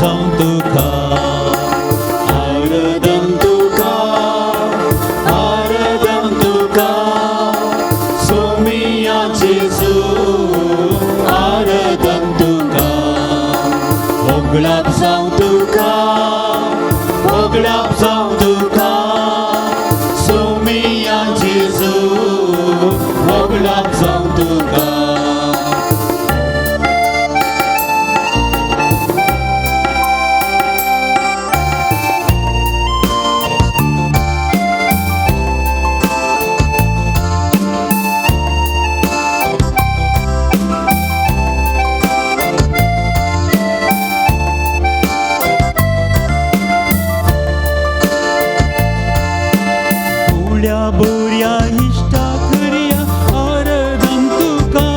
जावं तुका, आराधन तुका, आराधन तुका, सोमिया जेजू, आराधन तुका, होगळाप जावं तुका, होगळाप जावं तुका, सोमिया जेजू, होगळाप जावं तुका. बोऱ्या इश्टा करया आराधन तुका,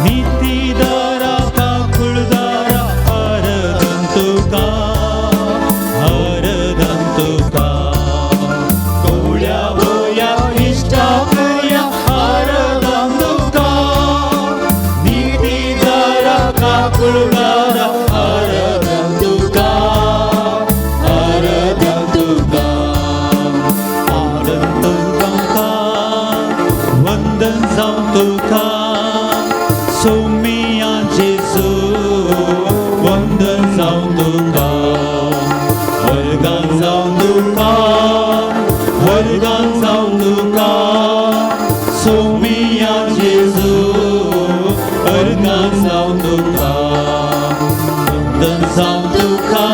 नितीदारा काकुळदारा आराधन तुका, आराधन तुका. गोळ्या बोऱ्या इश्टा करया आराधन तुका, नितीदारा काकुळदारा आराधन तुका, आराधन तुका. वंदन जावं तुका, सोमिया जेजू, वंदन जावं तुका, वर्गान जावं तुका, वर्गान जावं तुका, सोमिया जेजू, वर्गान जावं तुका, वंदन जावं तुका,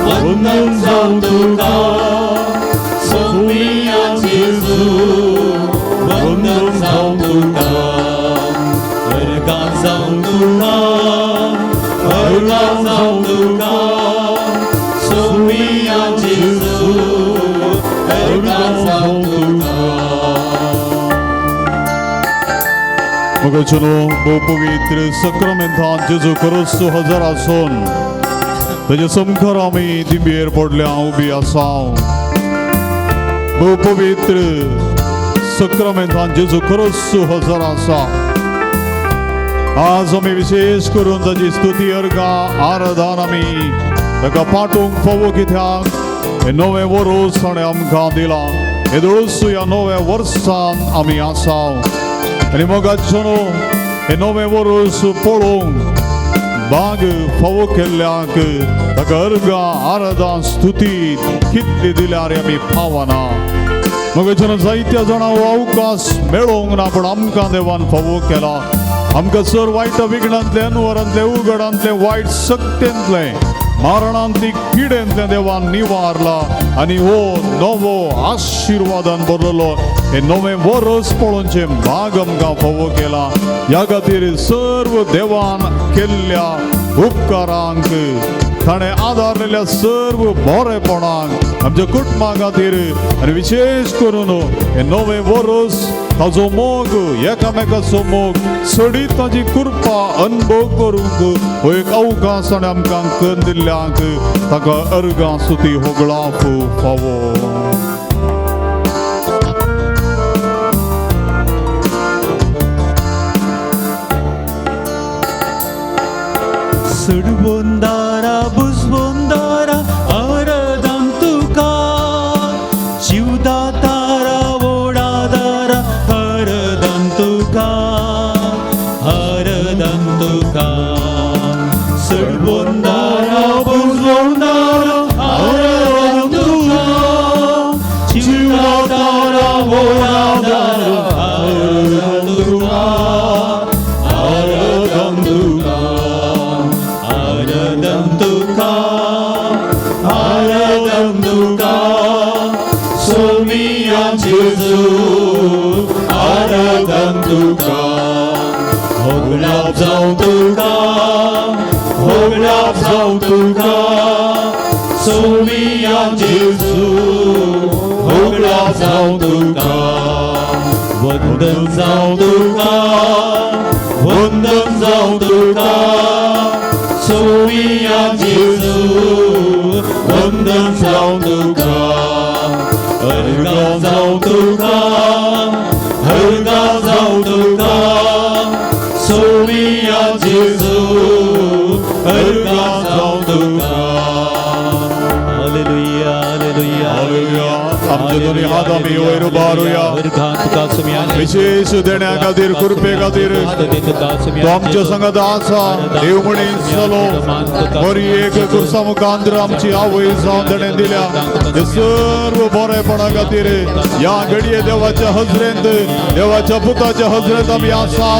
वंदन जावं तुका, सोमिया जेजू, वंदन जावं तुका, वर्गान जावं तुका, वर्गान जावं तुका, सोमिया जेजू, वर्गान जावं तुका. मगचनो भोव पवित्र सक्रामेंतान जेजू क्रिस्तू हजर आसून तेजे समखर आमी दिंबेर पडल्या उबी आसा. भोव पवित्र सक्रामेंतान जेजू क्रिस्तू हजर आसा. आज आमी विशेष करून ताजी स्तुती अर्गां आराधन आमी ताका पाठोवंक फावो, कित्याक हें नवें वर्स ताणें आमकां दिलां. हे दोळसू ह्या नव्या वर्सान आमी आसा आनी मोगाचो हें नवें वर्स पळोवंक बाग फावो केल्ल्याक ताका अर्गां आराधन स्तुती कितली दिल्यार आमी पावना. मोगाच्यान जायत्या जाणां हो अवकाश मेळोवंक ना, पूण आमकां देवान फावो केला. आमकां सर वायट विघ्नांतलें, अनवरांतलें, उगडांतलें, वायट शक्तेंतलें, मारणांतली किडेंतलें देवान निवारला आनी हो नवो आशिर्वादान भरलेलो हे नवें वर्स पळोवचें भाग आमकां फावो केला. ह्या खातीर सर्व देवान केल्ल्या उपकारांक, ताणें आदारलेल्या सर्व बरेपणाक आमच्या कुटुंबा खातीर आनी विशेष करून हे नवें वर्स ताजो मोग, एकामेकाचो मोग सडीत ताजी कृपा अनुभव करूंक हो एक अवकाश ताणें आमकां करून दिल्ल्याक ताका अर्गां स्तुती होगळाप फावो. सडवंदारा बुजवंदारा आराधन तुका, शिवदातारा वोडादारा आराधन तुका, आराधन तुका. सडवंदारा बुजवंदारा आराधन तुका, शिवदातारा वोडादारा आराधन तुका, आराधन तुका, आराधन तुका, आराधन तुका, सोमिया जेजू, आराधन तुका, होगळाप जावं तुका, होगळाप जावं तुका, सोमिया जेजू, होगळाप जावं तुका, वंदन जावं तुका, वंदन जावं तुका, सोमिया जेजू, वंदन जावं तुका, अर्गां जावं तुका, अर्गां जावं तुका, सोमिया जेजू, अर्गां आमचे दोनी हात आमी वयर उबारुया. विशेश देण्या खातीर, कृपे खातीर तो आमच्या संगत आसा. देव म्हणीत जालो बरी एक कुर्सा मुखांतर आमची आवय जावन ताणें दिल्या हे सर्व बरेपणा खातीर ह्या घडये देवाच्या हजरेंत, देवाच्या पुताच्या हजरेंत आमी आसा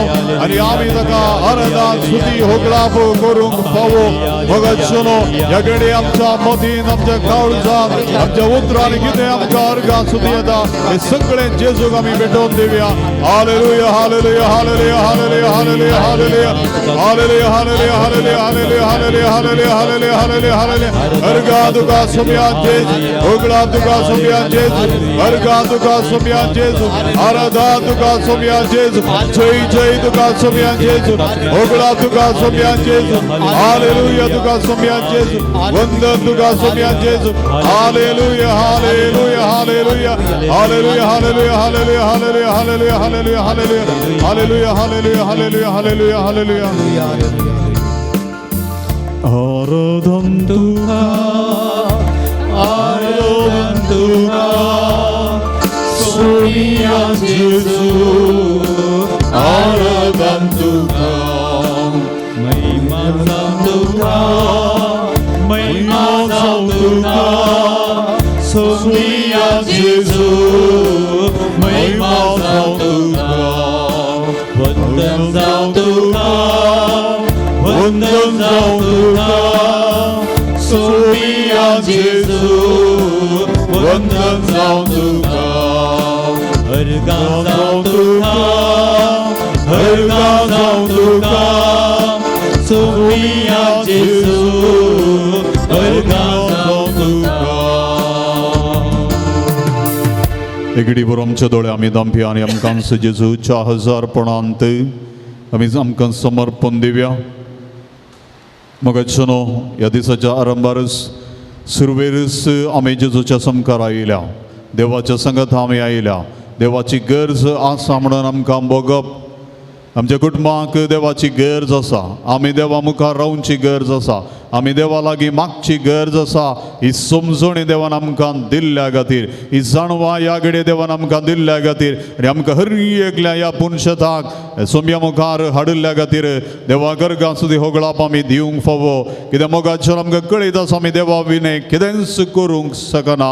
आनी आमी ताका आराधना स्तुती होगडाप करूंक फावो. भगत ह्या घडये आमच्या मतीन, आमच्या काळजान, आमच्या उतरांनी कितें आमकां अर्गां स्तुती येता हे सगळें जेजूक आमी भेटोवन दिवया. Hallelujah, hallelujah, hallelujah, hallelujah, hallelujah, hallelujah, hallelujah, hallelujah, hallelujah, hallelujah, hallelujah, hallelujah, hallelujah, hallelujah, hallelujah. अर्गां तुका सोम्या जेजू, होगडां तुका सोम्या जेजू, अर्गां तुका सोम्या जेजू, आराधा तुका सोम्या जेजू, जय जय तुका सोम्या जेजू, होगडां तुका सोम्या जेजू, हालेलुया तुका सोम्या जेजू, वंदन तुका सोम्या जेजू. Hallelujah, hallelujah, hallelujah, hallelujah, hallelujah, hallelujah, hallelujah, hallelujah, hallelujah, hallelujah, hallelujah, hallelujah, hallelujah, hallelujah, hallelujah. आराधन तुका, आराधन तुका, सोम्या जेजू, आराधन तुका, महिमा जावं तुका, महिमा जावं तुका, सोम्या जेजू, महिमा जावं तुका, वंदन जावं तुका, वंदन जावं तुका, सोम्या जेजू, वंदन जावं तुका, अर्गां जावं तुका, अर्गां जावं तुका, सोम्या जेजू, अर्गां जावं तुका. एगडी बरो आमच्या दोळे आमी दामपी आनी आमकां जेजूच्या हजारपणांत आमी आमकां समर्पण दिवया. मगचनो ह्या दिसाच्या आरंभारच सुरवेरच आमी जेजूच्या सामकार आयल्या, देवाच्या संगत आमी आयल्या. देवाची गरज आसा म्हणून आमकां भोगप, आमच्या कुटुंबाक देवाची गरज आसा, आमी देवा मुखार रावची गरज आसा, आमी देवा लागीं मागची गरज आसा. ही समजणी देवान आमकां दिल्ल्या खातीर, ही जाणवा ह्या घडये देवान आमकां दिल्ल्या खातीर आनी आमकां हर एकल्या ह्या पुनशताक सोम्या मुखार हाडिल्ल्या खातीर देवा गर्गां सुद्दां होगळाप आमी दिवंक फावो. कित्याक मोगाचेर आमकां कळयत आसा आमी देवा विणे कितेंच करूंक शकना.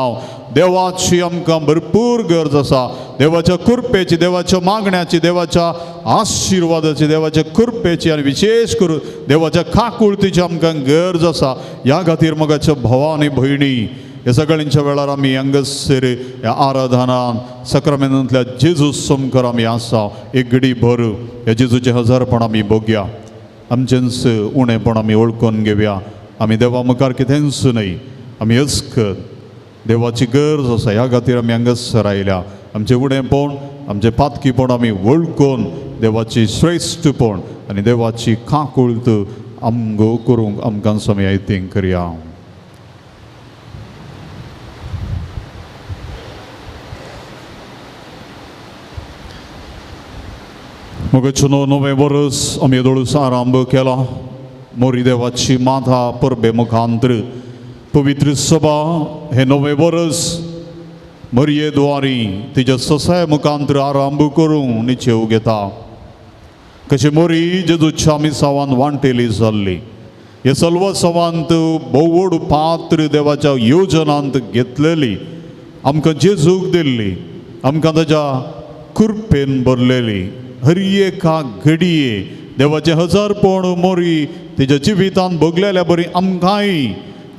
देवाची आमकां भरपूर गरज आसा, देवाच्या कृपेची, देवाच्या मागण्याची, देवाच्या आशिर्वादाची, देवाच्या कृपेची आनी विशेष करून देवाच्या काकुळतीची आमकां गरज आसा. ह्या खातीर मोगाच्या भावा आनी भयणी ह्या सगळ्यांच्या वेळार आमी हांगासर ह्या आराधनान सक्रामेंतांतल्या जेजू सामकार आमी आसा. एक घडी भर ह्या जेजूचें हजारपण आमी भोगया, आमचेंच उणेपण आमी वळखून घेवया. आमी देवा मुखार कितेंच न्हय, आमी अस्कत देवाची गरज आसा. ह्या खातीर आमी हांगासर आयल्या. आमचें उणेपण, आमचें पातकीपण आमी वळखून देवाची श्रेश्ठपण आनी देवाची काकुळत आमगो करूंक आमकां स्वामी आयतें करया. मगचनो नवें वर्स आमी येदोळूच आरंभ केला. मोरी देवाची माथा परबे मुखांतर पवित्र सभा हे नवें वर्स मरये द्वारी तिच्या ससाय मुखांतर आरंभ करूंक निचेव घेता. कशें मोरी जेजूच्या मिसावान वांटेली जाल्ली हे सल्वसवांत भोव व्हड पात्र देवाच्या योजनांत घेतलेली, आमकां जेजूक दिल्ली, आमकां ताच्या कृपेन भरलेली. हर एका घडये देवाचें हजारपण मोरी तिच्या जिवितांत भोगलेल्या बरी आमकांय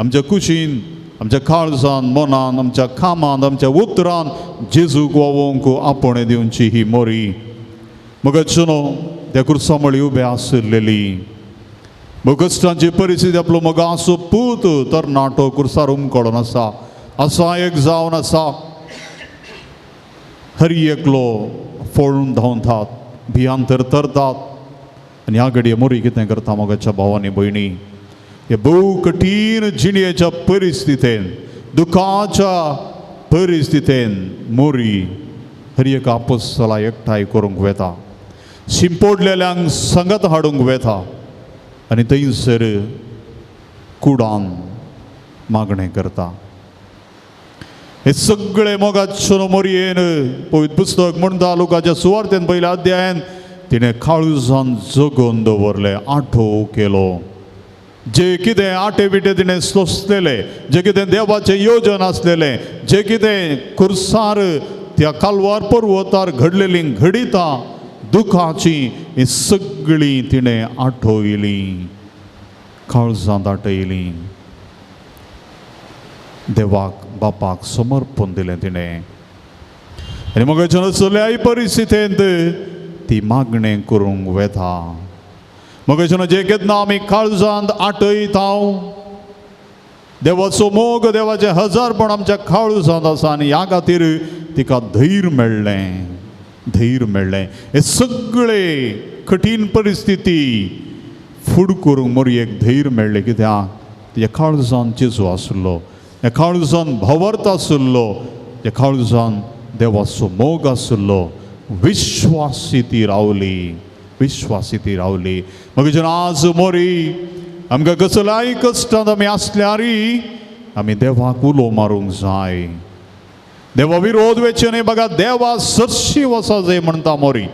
आमच्या कुशीन, आमच्या काळजान, मनान, आमच्या कामान, आमच्या उतरान जेजूक वावोवंक आपोवणें दिवची ही मोरी. मगचनो त्या कुर्सामळी उबे आशिल्लेली कश्टांची परिस्थिती आपलो मोगाचो पूत तरणाटो कुर्सार उमकडून आसा, आसा एक जावन आसा. हर एकलो फोळून धांवतात, भियान तरतात आनी ह्या घडये मोरी कितें करता मोगाच्या भावांनी भयणी, हे भोव कठीण जिणेच्या परिस्थितीन, दुखाच्या परिस्थितीन मोरी हर एक आपोसला एकठांय करूंक वेता, शिंपोडलेल्यांक संगत हाडूंक वेता आनी थंयसर कुडान मागणें करता. हे सगळे मोगाचो मोरयेन पवित्र पुस्तक म्हणटा लुकाच्या सुवार्तेन पयल्या अध्यायान तिणें काळजान जगोवन दवरलें, आठोव केलो. जे कितें आटे बिटे तिणें सोंसलेलें, जे कितें देवाचें योजन आसलेलें, जे कितें खुर्सार त्या कालवार पर्वतार घडलेलीं घडितां दुखाचीं, हीं सगळीं तिणें आठवयलीं, काळजांत आठयलीं, देवाक बापाक समर्पण दिलें तिणें. आनी मगाच्यान सगळ्याय परिस्थितींत ती मागणें करूंक वेता. मगाच्यान जे केन्ना आमी काळजांत आठयता देवाचो मोग, देवाचें हजारपण आमच्या काळजांत आसा आनी ह्या खातीर तिका धैर्य मेळ्ळें, धैर्य मेळ्ळें. हे सगळे कठीण परिस्थिती फुड करूंक मोरयेक धैर्य मेळ्ळें, कित्याक तिच्या काळजांत जेजू आसलो, ह्या काळजान भवर्त आसलो, ह्या काळजान देवाचो मोग आसलो. विश्वासी ती रावली, विश्वासी ती रावली. मगीर जेन्ना आज मोरी आमकां कसल्याय कश्टांत आमी आसल्यारय आमी देवाक उलो मारूंक जाय. देवा विरोध वेचे न्हय बघा, देवा सरशी वचा जाय म्हणटा मोरी.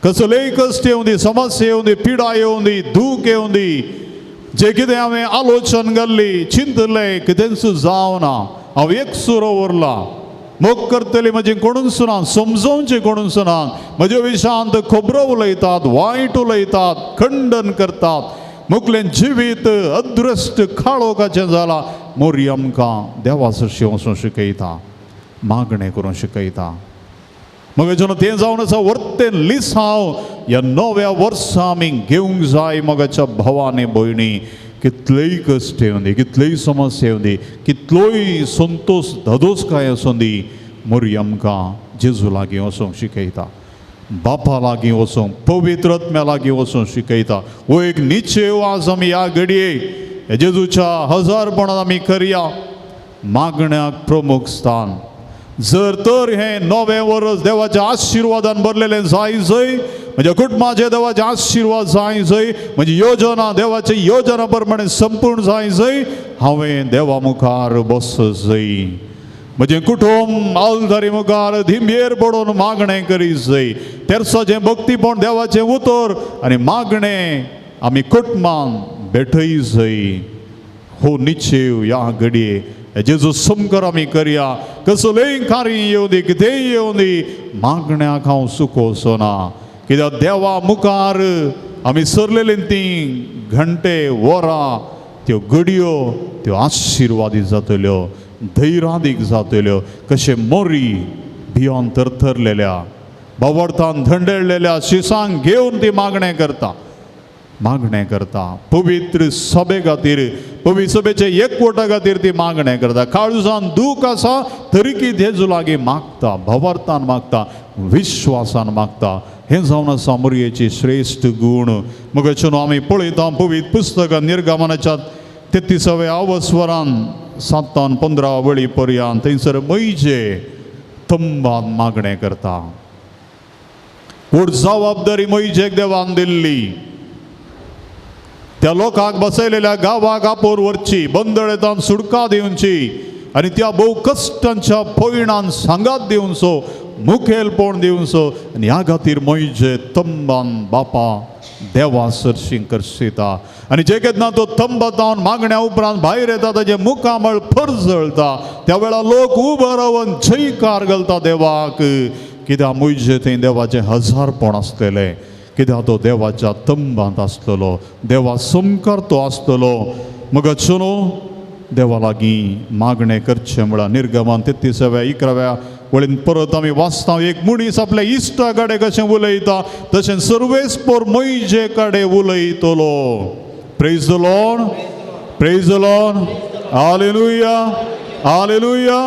कसलेय कश्ट येवं दी, समस्या येवं दी, पिडा येवं दी, दूख येवं दी, जे कितें हांवें आलोचन घाल्ली, चिंतलें, कितेंच जावना, हांव एकसुरो उरला, मोग करतली म्हजी कोणूच ना, समजोवचें कोणूच ना, म्हज्या विशांत खबरो उलयतात, वायट उलयतात, खंडन करतात, मुगलें जिवीत अदृश्ट काळोखाचें जालां. मोरी आमकां देवा सरशी वचूंक शिकयता, मागणें करूंक शिकयता. मग जेन्ना तें जावन आसा वर्तें लिसांव ह्या नव्या वर्सा आमी घेवंक जाय. मगाच्या भावानी भयणी, कितलेय कश्ट येवं दी, कितलेय समस्या येवं दी, कितलोय संतोश धदोसकाय आसूं दी, मोरी आमकां जेजू लागीं वचूंक शिकयता, बापा लागीं वचूंक, पवित्र आत्म्या लागीं वचूंक शिकयता. हो एक निश्चेव आज आमी ह्या घडये जेजूच्या हजारपणान आमी करया. मागण्याक प्रमुख स्थान. जर तर हें नवें वर्स देवाच्या आशिर्वादान भरलेलें जाय जय, म्हज्या कुटुंबाचे देवाचे आशिर्वाद जाय जय, म्हजी योजना देवाचे योजना प्रमाणे संपूर्ण जाय जय, हांवें देवा मुखार बस जय, म्हजें कुटुंब आलदारी मुखार धिंबेर पडून मागणें करी जय, तेरसाचें भक्तीपण देवाचें उतर आनी मागणें आमी कुटुंबान भेटय जय. हो निश्चेव ह्या घडये जेजू समकर आमी करया. कसलेय कार्य येवं दी, कितेंय येवं दी, मागण्याक हांव सुकोवचो ना, कित्याक देवा मुखार आमी सरलेलीं तीं घंटे वरां त्यो घडयो त्यो आशिर्वादी जातल्यो, धैर्यादीक जातल्यो. कशें मोरी भियोन थरथरलेल्या, बावडतान धंडेळलेल्या शिसांक घेवन ती मागणें करता, मागणें करता. पवित्र सभे खातीर, पवित्र सभेचे एकवटा खातीर ती मागणें करता. काळजान दूख आसा तरीकी जेजू लागीं मागता, भवार्थान मागता, विश्वासान मागता. हें जावन आसा मोरयेची श्रेश्ठ गूण. मग आमी पळयता पवित्र पुस्तकां निर्गमनाच्या 33व्या अवस्वरान 7 15 वळी पर्यंत थंयसर मैजे तंबान मागणें करता. व्हड जबाबदारी मैजेक देवान दिल्ली, त्या लोकांक बसयलेल्या गांवाक आपोर व्हरची, बंदळेतान सुटका दिवची आनी त्या भोव कश्टांच्या पयणान सांगात दिवचो, मुखेलपण दिवचो. आनी ह्या खातीर मैजे तंबान बापा देवा सरशी करशिता. आनी जे केन्ना तो तंबातावन मागण्या उपरांत भायर येता, ताजें मुखामळ परजळता, त्या वेळार लोक उबो रावन जयकार घालता देवाक, कित्याक मैजे थंय देवाचें हजारपण आसतलें, कित्याक तो देवाच्या तंबांत आसतलो, देवा समकार तो आसतलो. मग चलो देवा लागीं मागणें करचें म्हळ्यार निर्गमान 33व्या 11व्या वळीन परत आमी वाचता, एक मनीस आपल्या इश्टा कडेन कशें उलयता तशें सर्वेस्पोर मैजे कडेन उलयतलो. Praise the Lord, praise the Lord, hallelujah, hallelujah.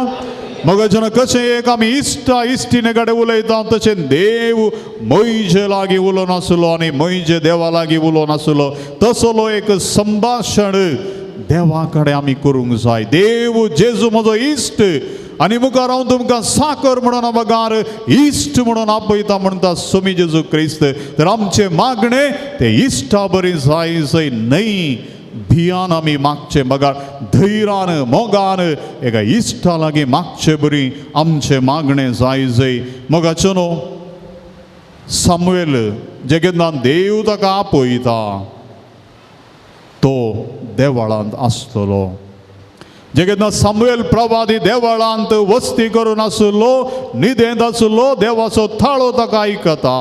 मग जेन्ना कशें एक आमी इश्टा इश्टिणे कडेन उलयता तशें देव मैजे लागीं उलोवन आसलो आनी मैजे देवा लागीं उलोवन आसलो, तसलो एक संभाशण देवा कडेन आमी करूंक जाय. देव जेजू म्हजो इश्ट आनी मुखार हांव तुमकां साकर म्हणून बगार इश्ट म्हणून आपयता म्हणटा स्वामी जेजू क्रिस्त. तर आमचें मागणें तें इश्टा बरी जाय जय न्हय, भियान आमी मागचें बगर धैरान मोगान एका इश्टा लागीं मागचे बरी आमचें मागणें जाय जय. मोगाचो न्हू सामुएल जे केन्ना देव ताका आपयता तो देवळांत आसतलो. जे केन्ना सामुएल प्रवादी देवळांत वस्ती करून आसलो, न्हिदेंत आसलो, देवाचो थाळो ताका आयकता.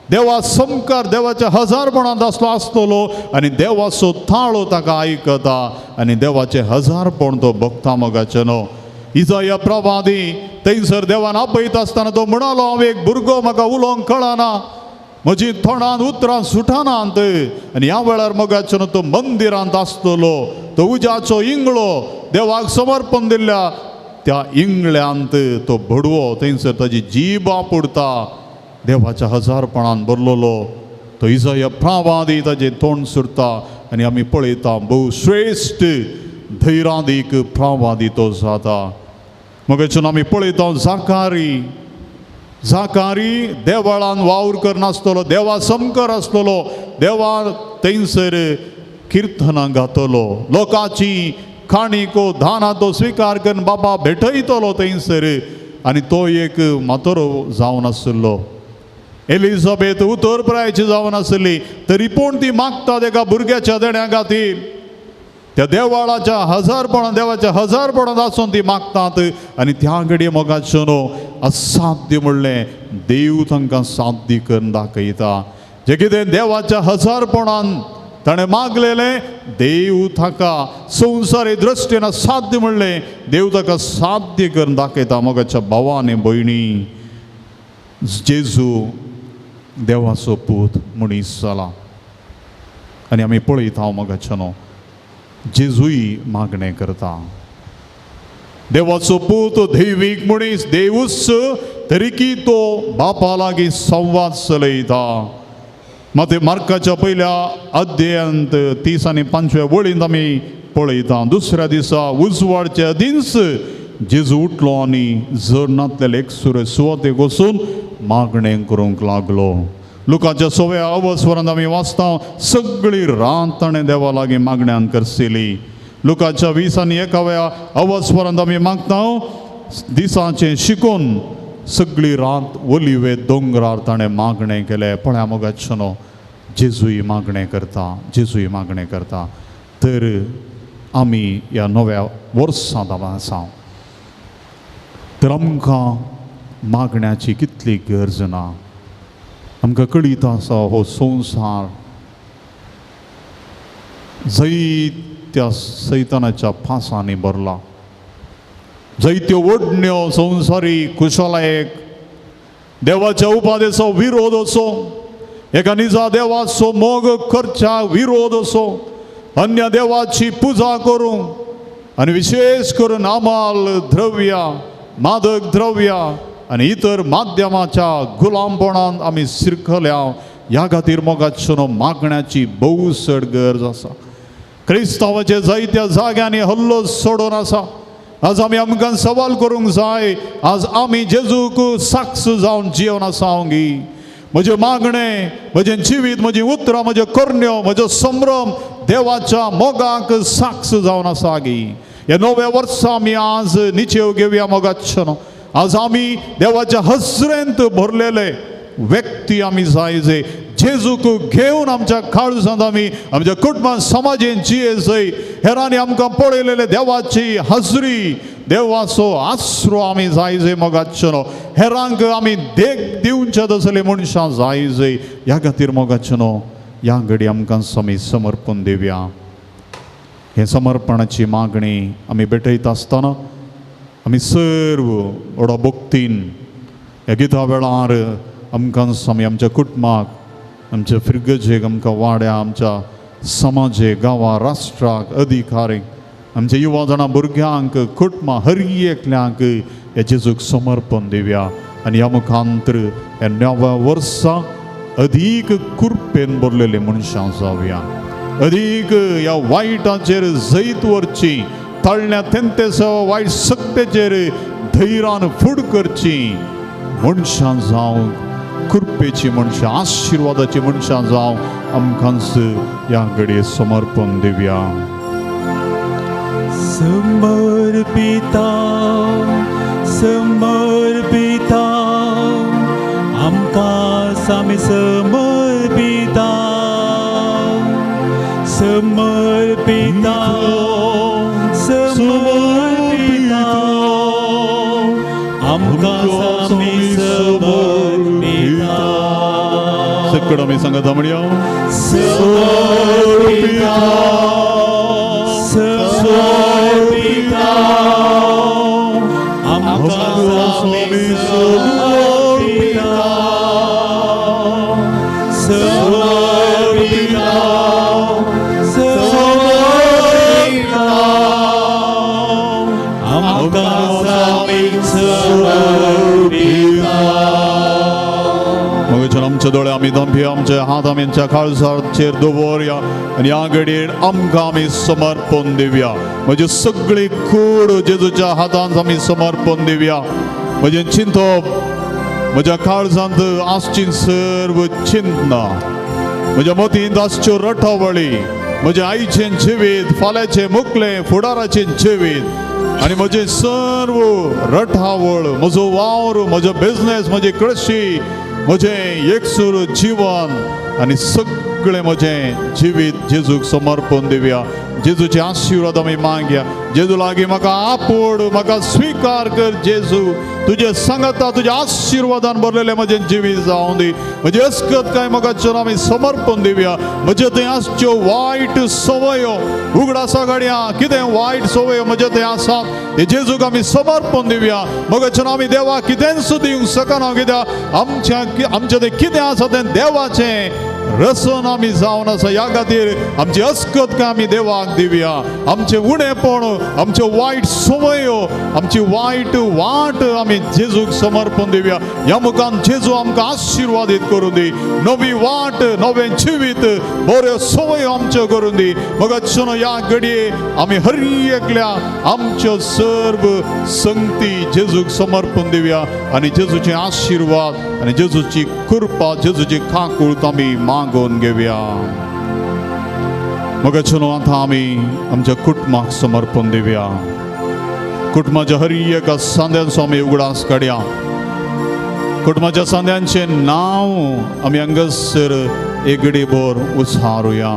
देवा समकार देवाच्या हजारपणांत आसलो आसतलो आनी देवाचो थाळो ताका आयकता आनी देवाचें हजारपण तो भोगता. मोगाचें न्हू इजाया प्रवादी थंयसर देवान आपयता आसतना तो म्हणालो, हांव एक भुरगो, म्हाका उलोवंक कळना, म्हजी तोंडान उतरां सुटनात. आनी ह्या वेळार मोगाचें न्हू तो मंदिरांत आसतलो, तो उज्याचो इंगळो देवाक समर्पण दिल्ल्या त्या इंगळ्यांत तो भडवो थंयसर ताजी जीब आपुडता. देवाच्या हजारपणान भरलेलो तो इजाया प्रवादी ताजें तोंड सुरता आनी आमी पळयता भोव श्रेश्ठ धैरादीक प्रवादी तो जाता. मगेच्यान आमी पळयता जाकारी, जाकारी देवळान वावर करनासतलो, देवा समकर आसतलो, देवा थंयसर किर्तनां गातलो, लोकांची काणिको दानां तो स्विकार करून बाबा भेटयतलो थंयसर. आनी तो एक म्हातारो जावन आशिल्लो. एलिझाबेथ उतर प्रायची जावन आसली तरी पूण ती मागता एका भुरग्याच्या देण्या खातीर. त्या देवाळाच्या हजारपणां देवाच्या हजारपणांत आसून ती मागतात आनी त्या घडये मोगाच्यो न्हू असाध्य म्हणलें देव तांकां साध्य करून दाखयता. जें कितें देवाच्या हजारपणान ताणें मागलेलें देव ताका संवसारी दृश्टीन असाध्य म्हणलें देव ताका साध्य करून दाखयता. मोगाच्या भावा आनी भयणी, जेजू देवाचो पूत मनीस जाला आनी आमी पळयता मोगाच्या न्हू जेजूय मागणें करता. देवाचो पूत दैवीक मनीस देवूच तरीकी तो बापा लागीं संवाद चलयता. मात मार्काच्या पयल्या अध्यायांत 30 आनी 5व्या वळींत आमी पळयता, दुसऱ्या दिसा उजवाडच्या आदींच जेजू उठलो आनी जरणांतल्या एकसुरे सुवातेक वचून मागणें करूंक लागलो. लुकाच्या 6व्या अवस्वरांत आमी वाचता, सगळी रात ताणें देवा लागीं मागण्यान करसिली. लुकाच्या 20 आनी 1व्या अवस्वरांत आमी मागता, दिसाचें शिकून सगळी रात ओलिवे दोंगरार ताणें मागणें केलें. पळया मोगाचो न्हू जेजूय मागणें करता, जेजूय मागणें करता. तर आमी ह्या नव्या वर्सांत आसा तर आमकां मागण्याची कितली गरज ना. आमकां कळीत आसा हो संवसार जैत्या सैतानाच्या फांसांनी भरला, जैत्यो ओडण्यो संवसारी कुशलायेक, देवाच्या उपादेचो विरोध असो, एका निजा देवाचो मोग करच्या विरोध असो, अन्य देवाची पुजा करूंक आनी विशेष करून आमाल द्रव्या, मादक द्रव्या आनी इतर माध्यमाच्या गुलामपणान आमी शिरकल्या. ह्या खातीर मोगाचो न्हू मागण्याची भोव चड गरज आसा. क्रिस्तांवाचे जायत्या जाग्यांनी हल्लो सोडून आसा. आज आमी आमकां सवाल करूंक जाय, आज आमी जेजूक साक्ष जावन जिवन आसा गी? म्हजें मागणें, म्हजें जिवीत, म्हजीं उतरां, म्हज्यो करण्यो, म्हजो संभ्रम देवाच्या मोगाक साक्ष जावन आसा गी? ह्या नव्या वर्सा आमी आज निचेव घेवया मोगाचो न्हू. आज आमी देवाच्या हजरेंत भरलेले व्यक्ती आमी जाय जे जेजूक घेवन आमच्या काळजांत आमी आमच्या कुटुंबान समाजेन जिये जय. हेरांनी आमकां पळयलेले देवाची हजरी, देवाचो आसरो आमी जाय जय मोगाचो न्हू. हेरांक आमी देख दिवचे तसले मनशां जाय जय. ह्या खातीर मोगाचो न्हू ह्या घडी आमकां आमी समर्पण दिवया. हे समर्पणाची मागणी आमी भेटयता आसतना आमी सर्व व्हडा भक्तीन ह्या गिता वेळार आमकां आमी आमच्या कुटुंबाक, आमच्या फिरगजेक, आमकां वाड्या, आमच्या समाजेक, गांवा, राष्ट्राक, अधिकारीक, आमच्या युवा जाणां भुरग्यांक, कुटुंबां, हर एकल्यांक ह्या जेजूक समर्पण दिवया. आनी ह्या मुखांतर ह्या नव्या वर्सा अदीक कुरपेन भरलेली मनशां जावया, अदीक ह्या वायटाचेर जैत व्हरची, तळण्या तेंतेसो वायट सक्तेचेर धैरान फूड करची मनशां जावंक कृपेची मनशां, आशिर्वादाची मनशां जावं आमकांच ह्या घडये समर्पण दिवया. समर्पिता समर्पिता आमकां आमी समर्पिता समर्पिता समर्पिता आमकां आमी समर्पिता. सगळं आमी सांगता म्हणया समर्पिता समर्पिता आमकां आमी समर्पिता समर्पिता समर्पिता आमकां आमी समर्पिता. मगच्यान आमचे दोळे आमी दंपया, आमचे हात आमी आमच्या काळजाचेर दवरया आनी ह्या घडयेर आमकां आमी समर्पण दिवया. म्हजी सगळी कूड जेजूच्या हातांत आमी समर्पण दिवया. म्हजें चिंतप, म्हज्या काळजांत आसची सर्व चिंतना, म्हज्या मतींत आसच्यो रटावळी, म्हज्या आईचें जिवीत, फाल्यांचें मुकलें, फुडाराचें जिवीत आनी म्हजें सर्व रटावळ, म्हजो वावर, म्हजो बिजनेस, म्हजी कृशी, म्हजें एकसूर जीवन आनी सगळें म्हजें जिवीत जेजूक समर्पण दिवया. जेजूचे आशिर्वाद आमी मागया. जेजू लागीं म्हाका आपोड, म्हाका स्विकार कर जेजू. तुजे सांगता तुज्या आशिर्वादान भरलेलें म्हजें जिवीत जावं दी. म्हजी अस्कत काय म्हाका चल आमी समर्पण दिवया. म्हजे थंय आसच्यो वायट संवयो उगडासा घडया, कितें वायट संवयो म्हजे थंय आसात ते जेजूक आमी समर्पण दिवया. मगच्यान आमी देवाक कितेंच दिवंक शकना, कित्याक आमच्या थंय कितें आसा तें देवाचें रसन आमी जावन आसा. ह्या खातीर आमची अस्कत काय आमी देवाक दिवया. आमचें उणेपण, आमच्यो वायट संवयो, आमची वायट वाट आमी जेजूक समर्पण दिवया. ह्या मुखान जेजू आमकां आशिर्वादीत करूं दी. नवी वाट, नवें जिवीत, बऱ्यो संवयो आमच्यो करूं दी. मगच्यान ह्या घडये आमी हर एकल्या आमच्यो सर्व संगती जेजूक समर्पण दिवया आनी जेजूचे आशिर्वाद आनी जेजूची कृपा, जेजूची काकूळत आमी मागून घेवया. मगच्यान आतां आमी आमच्या कुटुंबाक समर्पण दिवया. कुटुंबाच्या हर एका सांद्यांचो आमी उगडास काडया. कुटुंबाच्या सांद्यांचें नांव आमी हांगासर एक घडीभर उचारुया.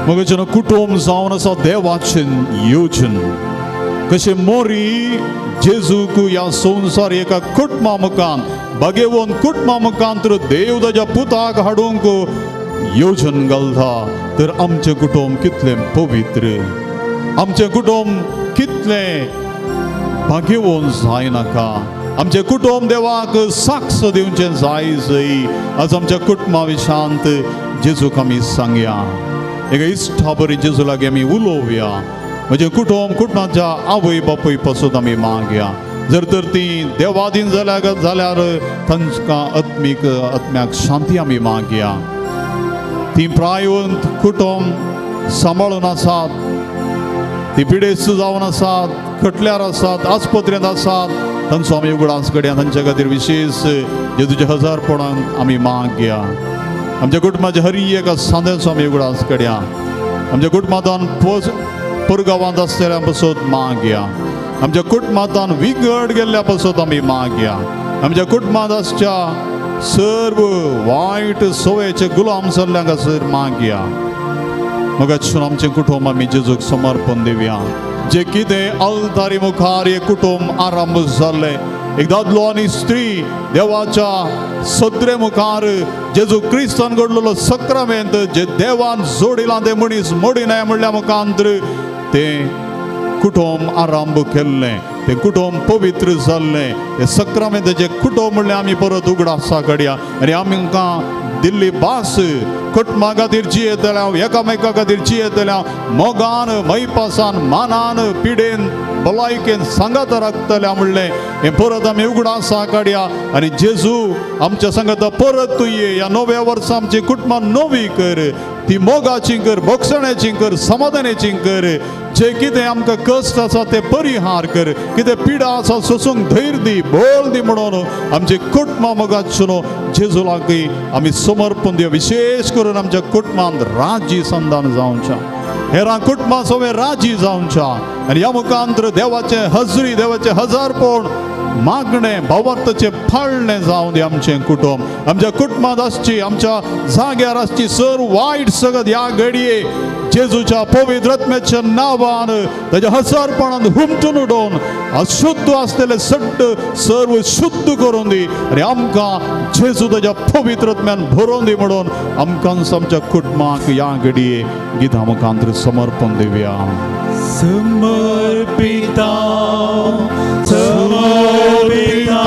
मगच्यान कुटुंब जावन आसा देवाचें योजन. कशें मोरी जेजूक ह्या संवसार एका कुटुंबा मुखान बागेवन कुटुंबा मुखान तर देव ताज्या पुताक हाडूंक योजन घालता. तर आमचें कुटुंब कितलें पवित्र, आमचें कुटुंब कितलें भाग्यवन जायनाका. आमचें कुटुंब देवाक साक्ष दिवचें जाय जय. आज आमच्या कुटुंबा विशांत जेजूक आमी सांगया. एका इश्टा बरी जेजू लागीं आमी उलोवया. म्हजें कुटुंब, कुटुंबाच्या आवय बापूय पासून आमी मागया. जर तर ती देवादीन जाल्यार तांकां आत्मीक आत्म्याक शांती आमी मागया. ती प्रायवंत कुटुंब सांबाळून आसात, ती पिडेस्त जावन आसात, खटल्यार आसात, आस्पत्रेंत आसात, तांचो आमी उगडास कडया. तांच्या खातीर विशेश जेजूच्या हजारपणान आमी मागया. आमच्या कुटुंबाच्या हर एका सांद्यांचो आमी उगडास कडया. आमच्या कुटुंबांत पुरगांवांत आसतल्या पासत मागया. आमच्या कुटुंबांत विंगड गेल्ल्या पासत आमी मागया. आमच्या कुटुंबांत आसच्या सर्व वायट सवयेचे गुलाम जाल्ल्यांक आसर मागया. मगच्यान आमचें कुटुंब आमी जेजूक समर्पण दिवया. जे कितें अल्तारी मुखार हें कुटुंब आरंभ जाल्लें, एक दादलो आनी स्त्री देवाच्या सदरे मुखार जेजू क्रिस्तान घडलेलो सक्रामेंत जे देवान जोडिलां तें मनीस मोडिनाय म्हणल्या मुखांत तें कुटुंब आरंभ केल्लें, तें कुटुंब पवित्र जाल्लें. तें सक्रामेंताचें कुटुंब म्हणल्यार आमी परत उगडासा काडया आनी आमकां दिल्ली भास कुटुंबा खातीर जियेतले हांव, एकामेका खातीर जियेतले हांव, मोगान मैपासान मानान पिडेन भलायकेन सांगात राखतले म्हणलें हें परत आमी उगडासा काडया. आनी जेजू आमच्या सांगाता परत तूं ये. ह्या नव्या वर्सा आमची कुटुंबां नवी कर, ती मोगाची कर, भोगसण्याची कर, समाधानाची कर. जे कितें आमकां कश्ट आसा ते परिहार कर, कितें पिडा आसा सोसूंक धैर्य दी, बोल दी म्हणून आमची कुटुंबां मोगाचो न्हू जेजू लागीं आमी समर्पण दिया. विशेष करून आमच्या कुटुंबांत राजी संधान जावच्या, हेरां कुटुंबां सगळें राजी जावच्या आनी ह्या मुखांतर देवाचें हजरी, देवाचें हजारपण मागणें भावार्थाचें पाळणें जावं दी आमचें कुटुंब. आमच्या कुटुंबांत आसची, आमच्या जाग्यार आसची सर वायट सगळं ह्या घडये जेजूच्या पवित्र आत्म्याच्या नांवान ताच्या हजारपणान हुमटून उडोवन अशुद्ध आसलेले सट्ट सर्व शुद्ध करून दी आनी आमकां जेजू ताच्या पवित्र आत्म्यान भरोवन दी म्हणून आमकां आमच्या कुटुंबाक ह्या घडये गितां मुखांतर समर्पण दिवया. समर्पिता समर्पिता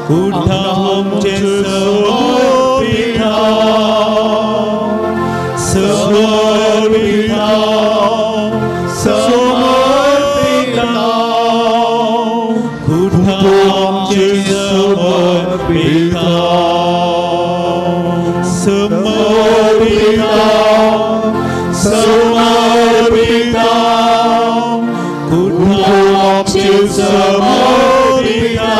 कुटामचे समर्पिता समर्पिता समर्पिता कुटामचे समर्पिता समर्पिता समर्पिता कुटामचे समर्पिता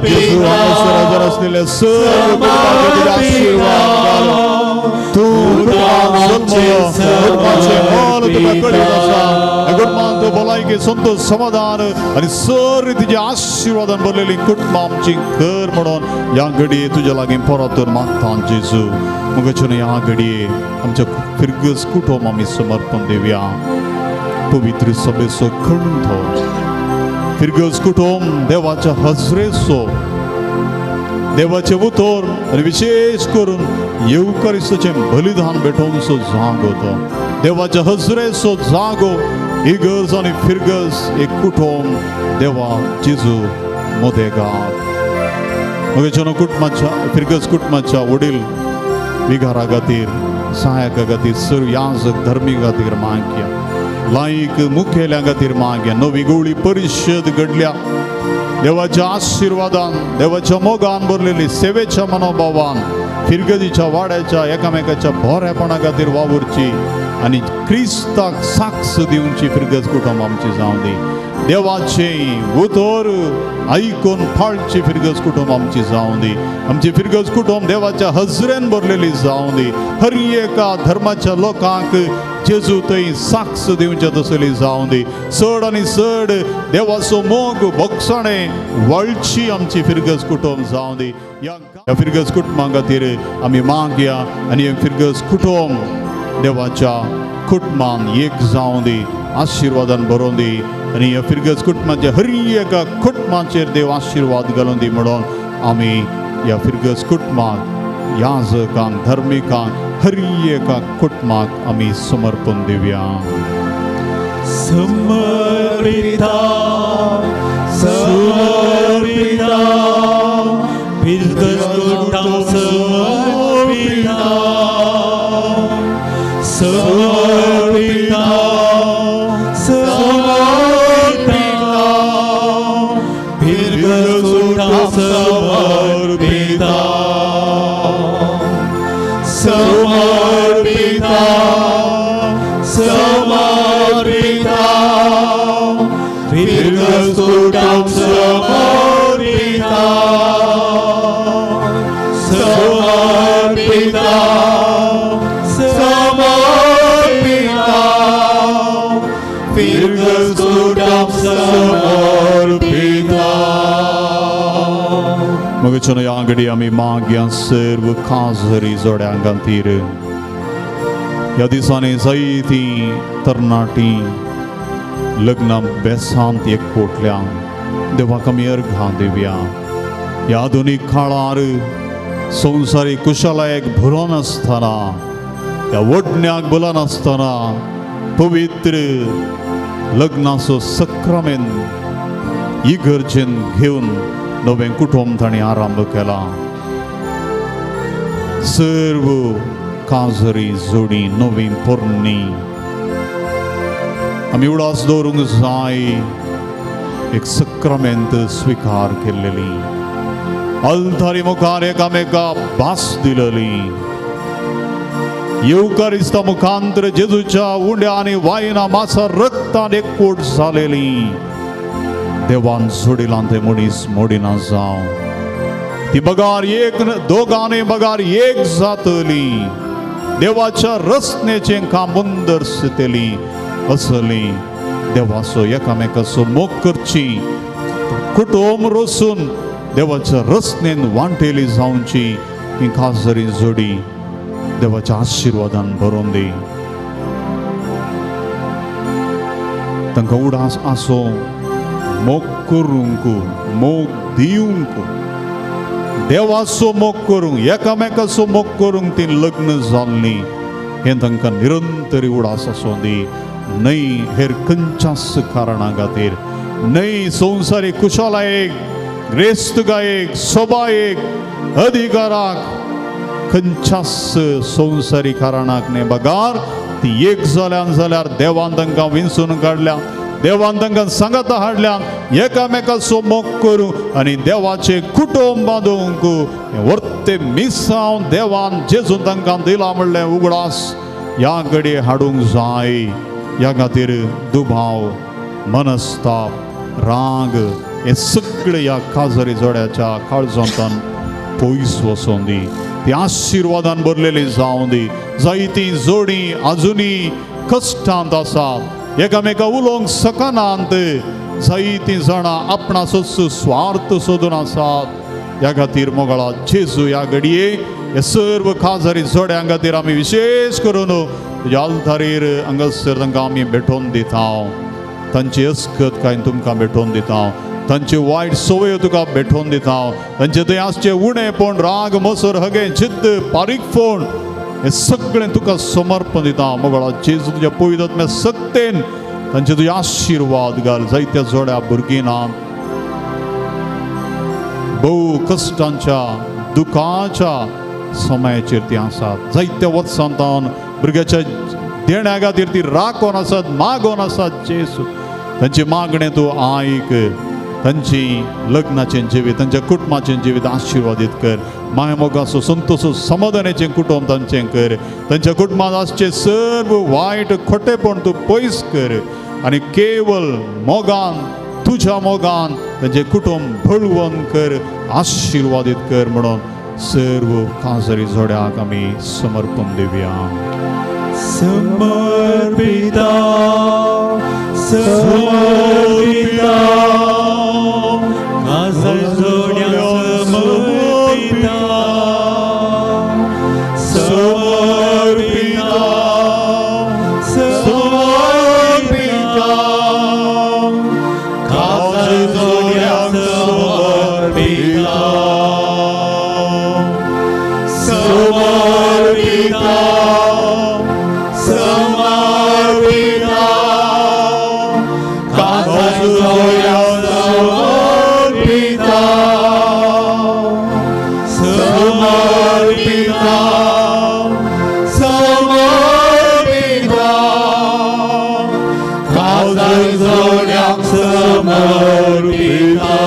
जेजू हांगासर हजर असलेले सर्व कुटुंबाचेर तुजे आशीर्वाद घाल. तूं कुटुंबाचें मोल तुका कळीत आसा. ह्या कुटुंबांत भलायकी, संतोष, समाधान आनी सर रितीचे आशीर्वादान भरलेली कुटुंबां आमची कर म्हणून ह्या घडये तुज्या लागीं परतून मागता जेजू. मुगाच्यान ह्या घडये आमच्या फिरगज कुटुंब आमी समर्पण दिवया. पवित्र सभेचो खंडो फिरगज कुटुंब देवाच्या हजरेचो, देवाचें उतर आनी विशेष करून येवकारिस्ताचें बलिदान भेटोवचो जागो तो देवाच्या हजरेचो जागो. इगर्ज आनी फिरगज एक कुटुंब देवा जेजू मोदेगार. मगेच्यान कुटुंबाच्या फिरगज कुटुंबाच्या वडील विगारा खातीर, सहायका खातीर, सर्व याजक धर्मी खातीर मागया, लायक मुखेल्या खातीर मागया. नवी गोळी परिशद घडल्या देवाच्या आशिर्वादान, देवाच्या मोगान भरलेली सेवेच्या मनोभावान फिरगदीच्या वाड्याच्या एकामेकाच्या बरेपणा खातीर वावुरची आनी क्रिस्ताक साक्ष दिवची फिरगज कुटुंब आमची जावं दी. देवाचें उतर आयकून फाळची फिरगज कुटुंब आमची जावं दी. आमची फिरगज कुटुंब देवाच्या हजरेन भरलेली जावं दी. हर एका धर्माच्या लोकांक जेजू थंय साक्ष दिवचे तसली जावं दी. चड आनी चड देवाचो मोग भोगसणें वळची आमची फिरगज कुटुंब जावं दी. ह्या फिरगज कुटुंबा खातीर आमी मागया आनी हें फिरगज कुटुंब देवाच्या कुटुंबान एक जावं दी, आशिर्वादान भरोवन दी आनी ह्या फिरगज कुटुंबाच्या हर एका कुटुंबाचेर देव आशिर्वाद घालून दी म्हणून आमी ह्या फिरगज कुटुंबाक, याजकांक, धर्मिकांक, हर एका कुटुंबाक आमी समर्पण दिवया. समर्पिता समर्पिता फिरगज कुटुंब समर्पिता समर्पिता समर्पिता फिरगज कुटुंब समर्पिता समर्पिता समर्पिता फिरगज कुटुंब समर्पिता समर्पिता समर्पिता फिरगज कुटुंब समर्पिता. मगच्यान ह्या घडी आमी मागया सर्व काजरी जोड्यां खातीर. ह्या दिसांनी जायतीं तरणाटीं लग्नां बेसांत एकवटल्या देवाक आमी अर्घां दिवया. ह्या आधुनीक काळार संवसारीक कुशलायक भरून आसतना, ह्या वडण्याक भुलनासतना पवित्र लग्नाचो सक्रामेन इगर्जेन घेवन नवें कुटुंब तांणी आरंभ केला. सर्व काजरी जोडी नवी पोरणी आमी उडास दवरूंक जाय एक सक्रामेंत स्विकार केल्लेली अल्तारी मुखार एकामेका भास दिलेली येवकारिस्ता मुखांतर जेजूच्या उंड्या आनी वायना मासा रक्तान एकवट जालेली देवान सोडिलां ते मनीस मोडिना जावं ती बगार एक दोगांनी बगार एक जातली देवाच्या रचनेचें काम मुंदरसतली असली देवाचो एकामेकाचो मोग करची कुटुंब रसून देवाच्या रचनेन वांटेली जावची ही खासदारी जोडी देवाच्या आशिर्वादान भरोवन दी. तांकां उडास आसो मोग करूंक मोग दिवंक देवाचो मोग करूंक एकामेकाचो मोग करूंक ती लग्न जाल्लीं हें तांकां निरंतर उडास आसूं दी. न्हय हेर खंयच्याच कारणा खातीर न्हय संवसारीक कुशलायेक ग्रेस्तकायेक सोबायेक अधिकाराक खंयच्याच संवसारीक कारणाक न्हय बगार ती एक जाल्यान जाल्यार देवान तांकां विंचून काडल्या देवान तांकां सांगाता हाडल्या एकामेकाचो मोग करूं आनी देवाचें कुटुंब बांदूंक वर्ते मिसांव देवान जेजून तांकां दिलां म्हणलें उगडास ह्या घडये हाडूंक जाय. ह्या खातीर दुबाव मनस्ताप राग हे सगळे ह्या काजरी जोड्याच्या काळजांतान पयस वचोन दी. ती आशिर्वादान भरलेली जावं दी. जायती जोडी आजुनी कश्टांत आसात एकामेका उलोवंक शकनात जायतीं जाणां आपणाचोच स्वार्थ सोदून आसात. ह्या खातीर मोगळा जेजू ह्या घडये हे सर्व खाजरी जोड्यां खातीर आमी विशेश करून तुज्या आल्तारीर हांगासर तांकां आमी भेटोवन दिता. तांची अस्कत काय तुमकां भेटोवन दिता. तांचे वायट संवयो तुका भेटोवन दिता. तांचे थंय आसचे उणेपण राग मसर हगे जिद्द पारीकपण हें सगळें तुका समर्पण दिता. मोगळा जेजू तुज्या पवित्र सक्तेन तांचे तुजे आशिर्वाद घाल. जायत्या जोड्या भुरगीं ना भोव कश्टांच्या दुखाच्या समयाचेर ती आसात. जायत्या वर्सांतावन भुरग्याच्या देण्या खातीर ती राखोन आसात मागोन आसात. जेजू तांची मागणें तूं आयक. तांची लग्नाचें जिवीत तांच्या कुटुंबाचें जिवीत आशिर्वादीत कर. मायमोगाचो संतोसो समाधानाचें कुटुंब तांचें कर. तांच्या कुटुंबांत आसचें सर्व वायट खोटेपण तूं पयस कर आनी केवल मोगान तुज्या मोगान तांचें कुटुंब बळवंत कर आशिर्वादीत कर म्हणून सर्व काजरी जोड्याक आमी समर्पण दिवया. समर्पिता समर्पिता काजर जोड्या समर्पिता समर्पिता समर्पिता काजर जोड्या समर्पिता समर्पिता समर्पिता काजर जोड्या समर्पिता समर्पिता समर्पिता काजर जोड्या समर्पिता.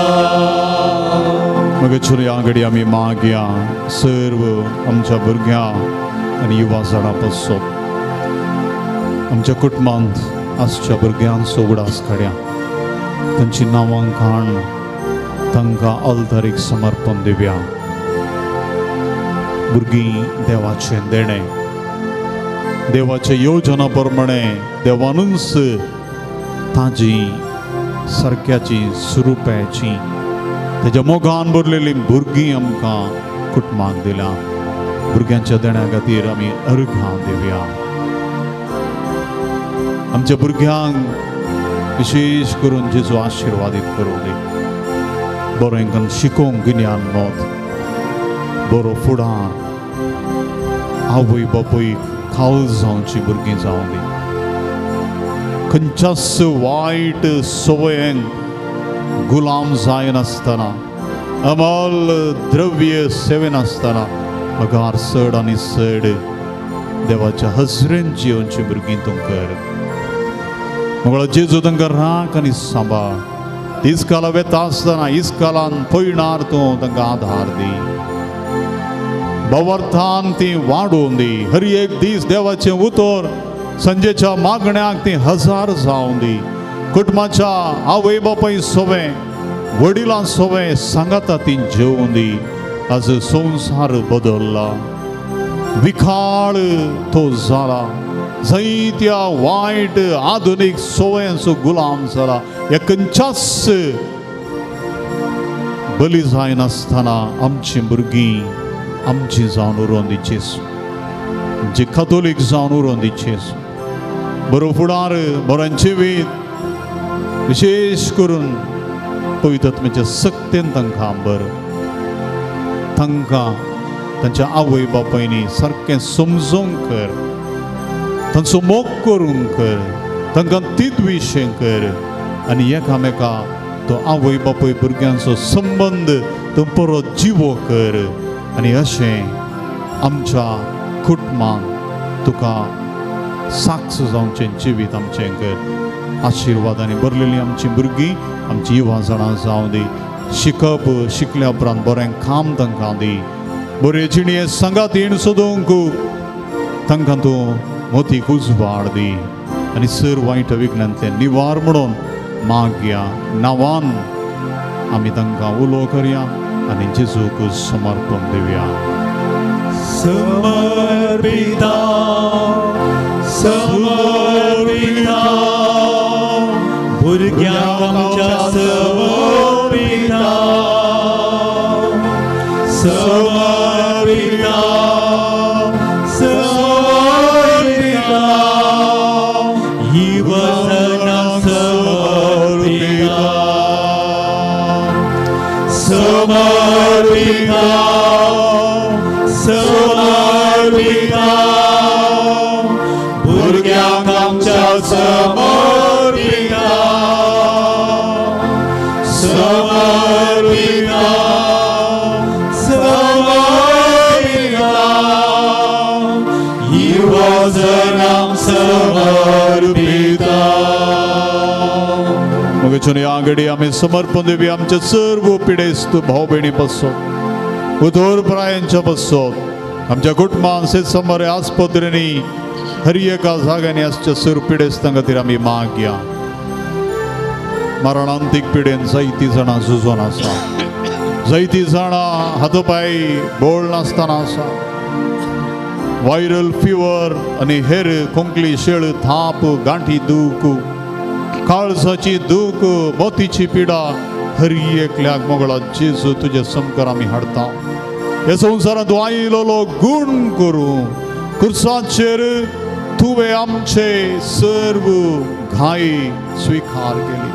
मग ह्या घडी आमी मागया सर्व आमच्या भुरग्यां आनी युवा जाणां पासत आमच्या कुटुंबांत आसच्या भुरग्यांचो उगडास काड्या. तांची नांवां काण तांकां अल्तारीक समर्पण दिवया. भुरगीं देवाचें देणें देवाचे योजना प्रमाणे देवानूच ताजी सारक्याची स्वरुपाची तेज्या मोगान भरलेली भुरगीं आमकां कुटुंबाक दिल्या. भुरग्यांच्या देण्या खातीर आमी अर्घां दिवया. आमच्या भुरग्यांक विशेश करून जेजू आशिर्वादीत करूं दी. बरो हांकां शिकोवंक गिन्यान मत बरो फुडार आवय बापूय खाल जावची भुरगीं जावं दी. खंयच्याच वायट संवयेंक गुलाम जायनासतना अमोल द्रव्य सेवेनासतना मगार चड आनी चड देवाच्या हजरेन जियोवची भुरगीं तूं कर. मोगळो जेजू तांकां राख आनी सांबाळ. इस्काला वेता आसतना इस्कालान पयणार तूं तांकां आधार दी. भवर्थान ती वाडोवन दी. हर एक दीस देवाचें उतर संजेच्या मागण्याक ती हजार जावन दी. कुटुंबाच्या आवय बापाय सोवें वडिलां सोवें सांगाता ती जेवन दी. आज संवसार बदल्ला, विखाळ तो जाला, जायत्या वायट आधुनीक सवयांचो गुलाम जाला. ह्या खंयच्याच बली जायनासतना आमचीं भुरगीं आमची जावन उरोवन दी जेजू, आमची कथोलीक जावन उरोवन दी जेजू. बरो फुडार, बरें जिवीत, विशेश करून पवित्र आत्म्याच्या सक्तेन तांकां बरं तांकां तांच्या आवय बापायनी सारकें समजूंक कर, तांचो मोग करूंक कर, तांकां तितविशें कर आनी एकामेका तो आवय बापाय भुरग्यांचो संबंद तो परत जिवो कर. आनी अशें आमच्या कुटुंबान तुका साक्ष जावचें जिवीत आमचें कर. आशिर्वादांनी भरलेली आमची भुरगीं आमची युवा जाणां जावं दी. शिकप शिकल्या उपरांत बरें काम तांकां दी. बरे जिणये सांगातीण सोदूंक तांकां तूं मोतीक उजवाड दी आनी सर वायट विघ्नांतलें निवार म्हणून मागया नांवान आमी तांकां उलो करया आनी जेजूक समर्पण दिवया. समर्पिता समर्पिता भुरग्यांक आमच्या समर्पिता समर्पिता समर्पिता ही वसना समर्पिता समर्पिता समर्पिता भुरग्यांक आमच्या समर्पिता समर्पिता समर्पिता ही वजनां समर्पिता. मगेच्यान ह्या घडी आमी समर्पण दिवया आमच्या सर्व पिडेस्त भाव भयणी पासून, उदोर प्रायांच्या पासून, आमच्या कुटुंबान सेत आस्पत्रेंनी हर एका जाग्यांनी आसच्या सर्व पिडेस्तां खातीर आमी मागया. मरणांतीक पिडेन जायतीं जाणां झुजोन आसा, जायतीं जाणां हातोपाय बोळ नासतना आसा. व्हायरल फिवर आनी हेर खोंकली, शेळ, थाप, गांठी दूख, काळजाची दूख, मोतीची पिडा हर एकल्याक मोगळा जेजू तुजे समकार आमी हाडता. ह्या संवसारांत तूं आयिल्लो गूण करूं खुर्साचेर तुवें आमचे सर्व घाय स्विकार केली,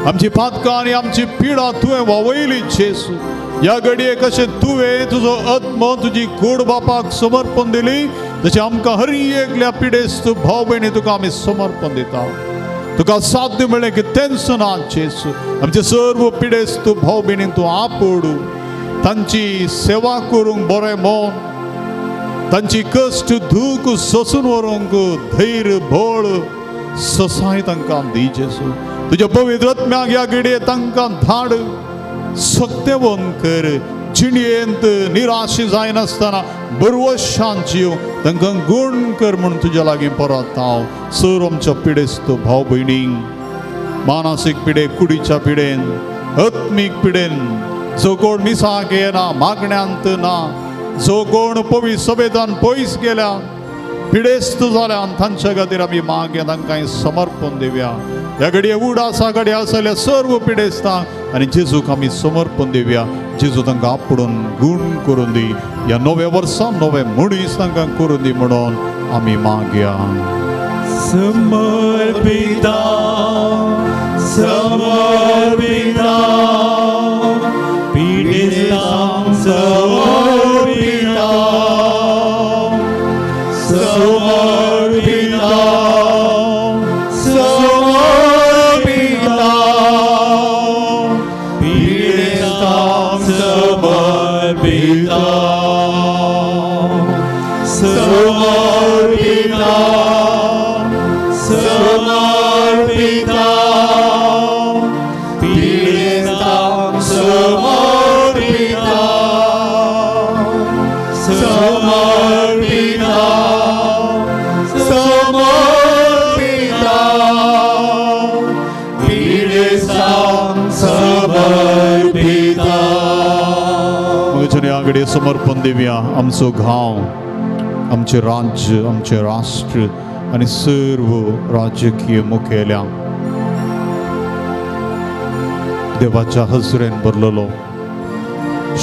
आमची पातकां आनी आमची पिडा तुवें वावयली जेजू. ह्या घडये कशें तुवें तुजो आत्मो तुजी कूड बापाक समर्पण दिली तशें आमकां हर एकल्या पिडेस्त भाव भयणी तुका आमी समर्पण दिता. तुका साध्य मेळ्ळें की तेंच ना जेजू. आमचे सर्व पिडेस्त भाव भयणीन तूं आपोडू, तांची सेवा करूंक बरें मन, तांची कश्ट दूख सोसून व्हरूंक धैर्य बळ ससाय तांकां दी जेजू. तुज्या पवित्र आत्म्याक ह्या घडये तांकां धाड, सक्तेवन कर, जिणयेंत निराशी जायनासतना बरवशान जीव तांकां गूण कर म्हूण तुज्या लागीं परत हांव. सर आमच्या पिडेस्त भाव भयणींक मानसीक पिडे, कुडीच्या पिडेन, आत्मीक पिडेन, जो कोण मिसाक येना, मागण्यांत ना, जो कोण पवित्र सभेतान पयस गेल्या पिडेस्त जाल्यान तांच्या खातीर आमी मागया, तांकां समर्पण दिवया. ह्या घडये उडासा घडये आसल्या सर्व पिडेस्तांक आनी जेजूक आमी समर्पण दिवया. जेजू तांकां आपोडून गूण करून दी. ह्या नव्या वर्सा नवे मनीस तांकां करून दी म्हणून आमी मागया. समर्पिता समर्पिता पिडेस्तांक समर्पिता समर्पिता समर्पिता पिडेस्तांक समर्पिता समर्पिता पिडेस्तांक समर्पिता समर्पिता समर्पिता पिडेस्तांक समर्पिता. मगच्यानी आगडे समर्पण दिवया आमचो गांव, आमचें राज्य, आमचें राष्ट्र आनी सर्व राजकीय मुखेल्यांक देवाच्या हजरेन भरलेलो,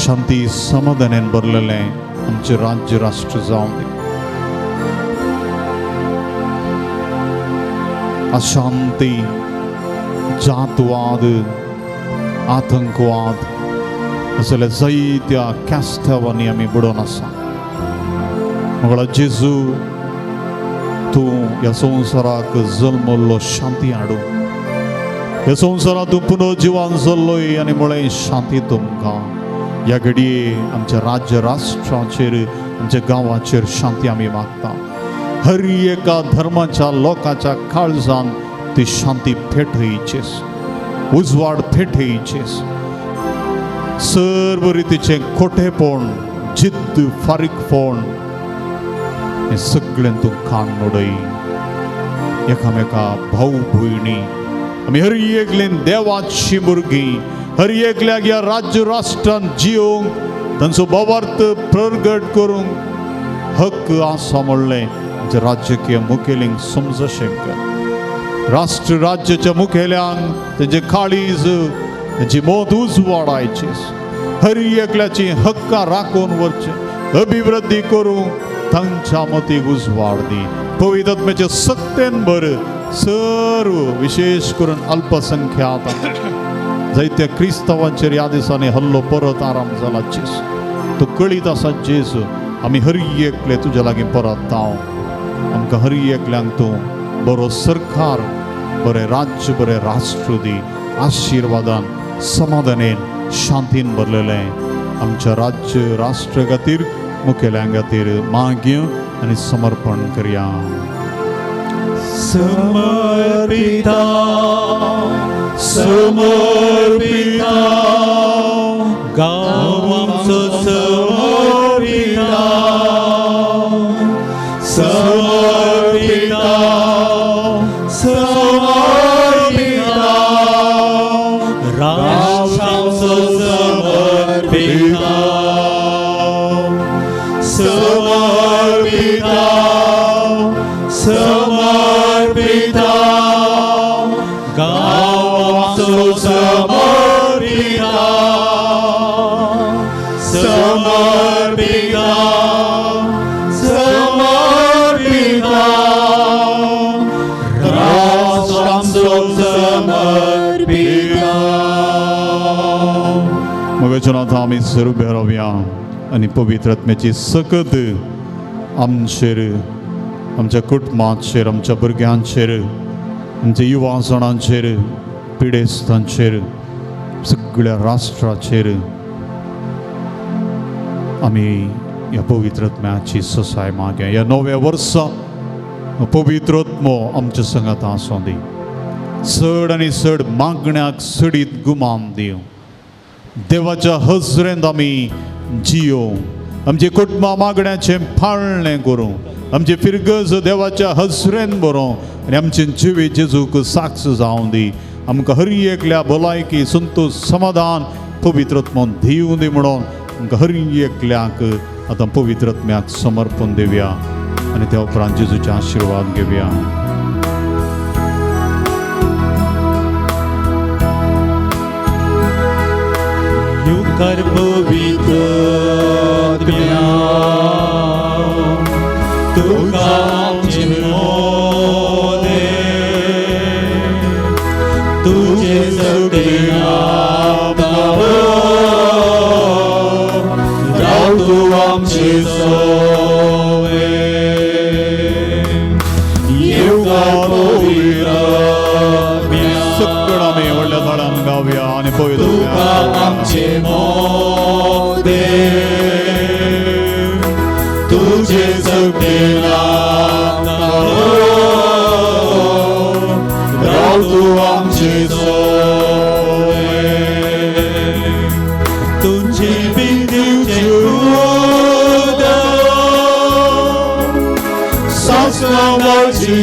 शांती समाधानेन भरलेलें आमचें राज्य राष्ट्र जावं दी. अशांती, जातवाद, आतंकवाद असल्या जायत्या कॅस्तावांनी आमी बुडोवन आसा. मंगळा जेजू, तूं ह्या संवसाराक जल्मल्लो शांती हाडूं, ह्या संवसारांत तूं पुनर्जिवान जाल्लोय आनी म्हळें शांती तुमकां. ह्या घडये आमच्या राज्य राष्ट्राचेर, आमच्या गांवाचेर शांती आमी मागता. हर एका धर्माच्या लोकांच्या काळजान ती शांती पेटयचीस, उजवाड पेटयचीस. सर्व रितीचें खोटेपण, जिद्द, फारीकपण हें सगळें तूं काण उडय. एकामेका भाव भयणी आमी हर एकल्यान देवाची भुरगीं, हर एकल्याक ह्या राज्य राष्ट्रांत जियोंक तांचो भावार्थ प्रगट करूंक हक्क आसा म्हणलें आमच्या राजकीय मुखेलींक समजशें कर. राष्ट्र राज्याच्या मुखेल्यांक तेंचे काळीज, तेंची मत उजवाडायची, हर एकल्याची हक्कां राखून व्हरचे, अभिवृद्धी करूंक तांच्या मतीक उजवाड दी. पवित्र आत्म्याचे सत्तेन भर सर्व, विशेष करून अल्पसंख्यात जायत्या क्रिस्तांवांचेर ह्या दिसांनी हल्लो परत आराम जाला जेजू. तूं कळीत आसा जेजू, आमी हर एकले तुज्या लागीं परत हांव. आमकां हर एकल्यांक तूं बरो सरकार, बरें राज्य, बरें राष्ट्र दी. आशिर्वादान, समाधानेन, शांतीन भरलेलें आमच्या राज्य राष्ट्र खातीर, मुखेल्यां खातीर मागीं आनी समर्पण करया. समर्पिता समर्पिता गांव आमचो समर्पिता समर्पिता समर्पिता राष्ट्र आमचो समर्पिता समर्पिता समर्पिता गांव आमचो समर्पिता समर्पिता समर्पिता राष्ट्र आमचो समर्पिता. मगच्या नाथा आमी सर्व रावया आनी पवित्र आत्म्याची सकत आमचेर, आमच्या कुटुंबाचेर, आमच्या भुरग्यांचेर, आमच्या युवा जाणांचेर, पिडेस्तांचेर, सगळ्या राष्ट्राचेर आमी ह्या पवित्र आत्म्याची ससाय मागया. ह्या नव्या वर्सा पवित्र आत्मो आमच्या संगात आसूं दी. चड आनी चड मागण्याक चडीत गुमान दिवं. देवाच्या हजरेंत आमी जियो. आमचे कुटुंबां मागण्याचें पाळणें करूं. आमचे फिरगज देवाच्या हजरेंत बरोवं आनी आमचे जिवीत जेजूक साक्ष जावं दी. आमकां हर एकल्या भलायकी, संतोश, समाधान पवित्र आत्मोन दिवं दी म्हणून आमकां हर एकल्याक आतां पवित्र आत्म्याक समर्पण दिवया आनी त्या उपरांत जेजूचे आशिर्वाद घेवया. युकर पवित्र आत्म्या तुका आमचे मोदे तुझे सगळे राव तूं आमचे सोवे. युकर पवित्र आत्म्या सगळं आमी व्हडल्या ताळ्यान गावया आनी पवित्र तुका आमचे मोदे तुझे सगळे राव तूं आमचे सोवे तुमची बिंदूचे उदक सांसणाची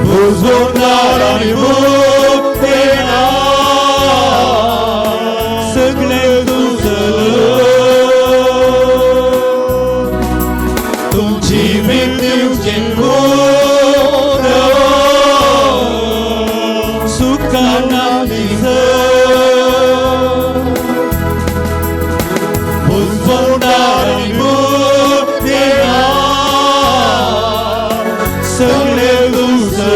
भुजवणार आनी मुक्तेना सगळे तुझं तुमची मृत्यूचे उदक सुखाना भुजवणार आनी मुक्तेना सगळे तुझं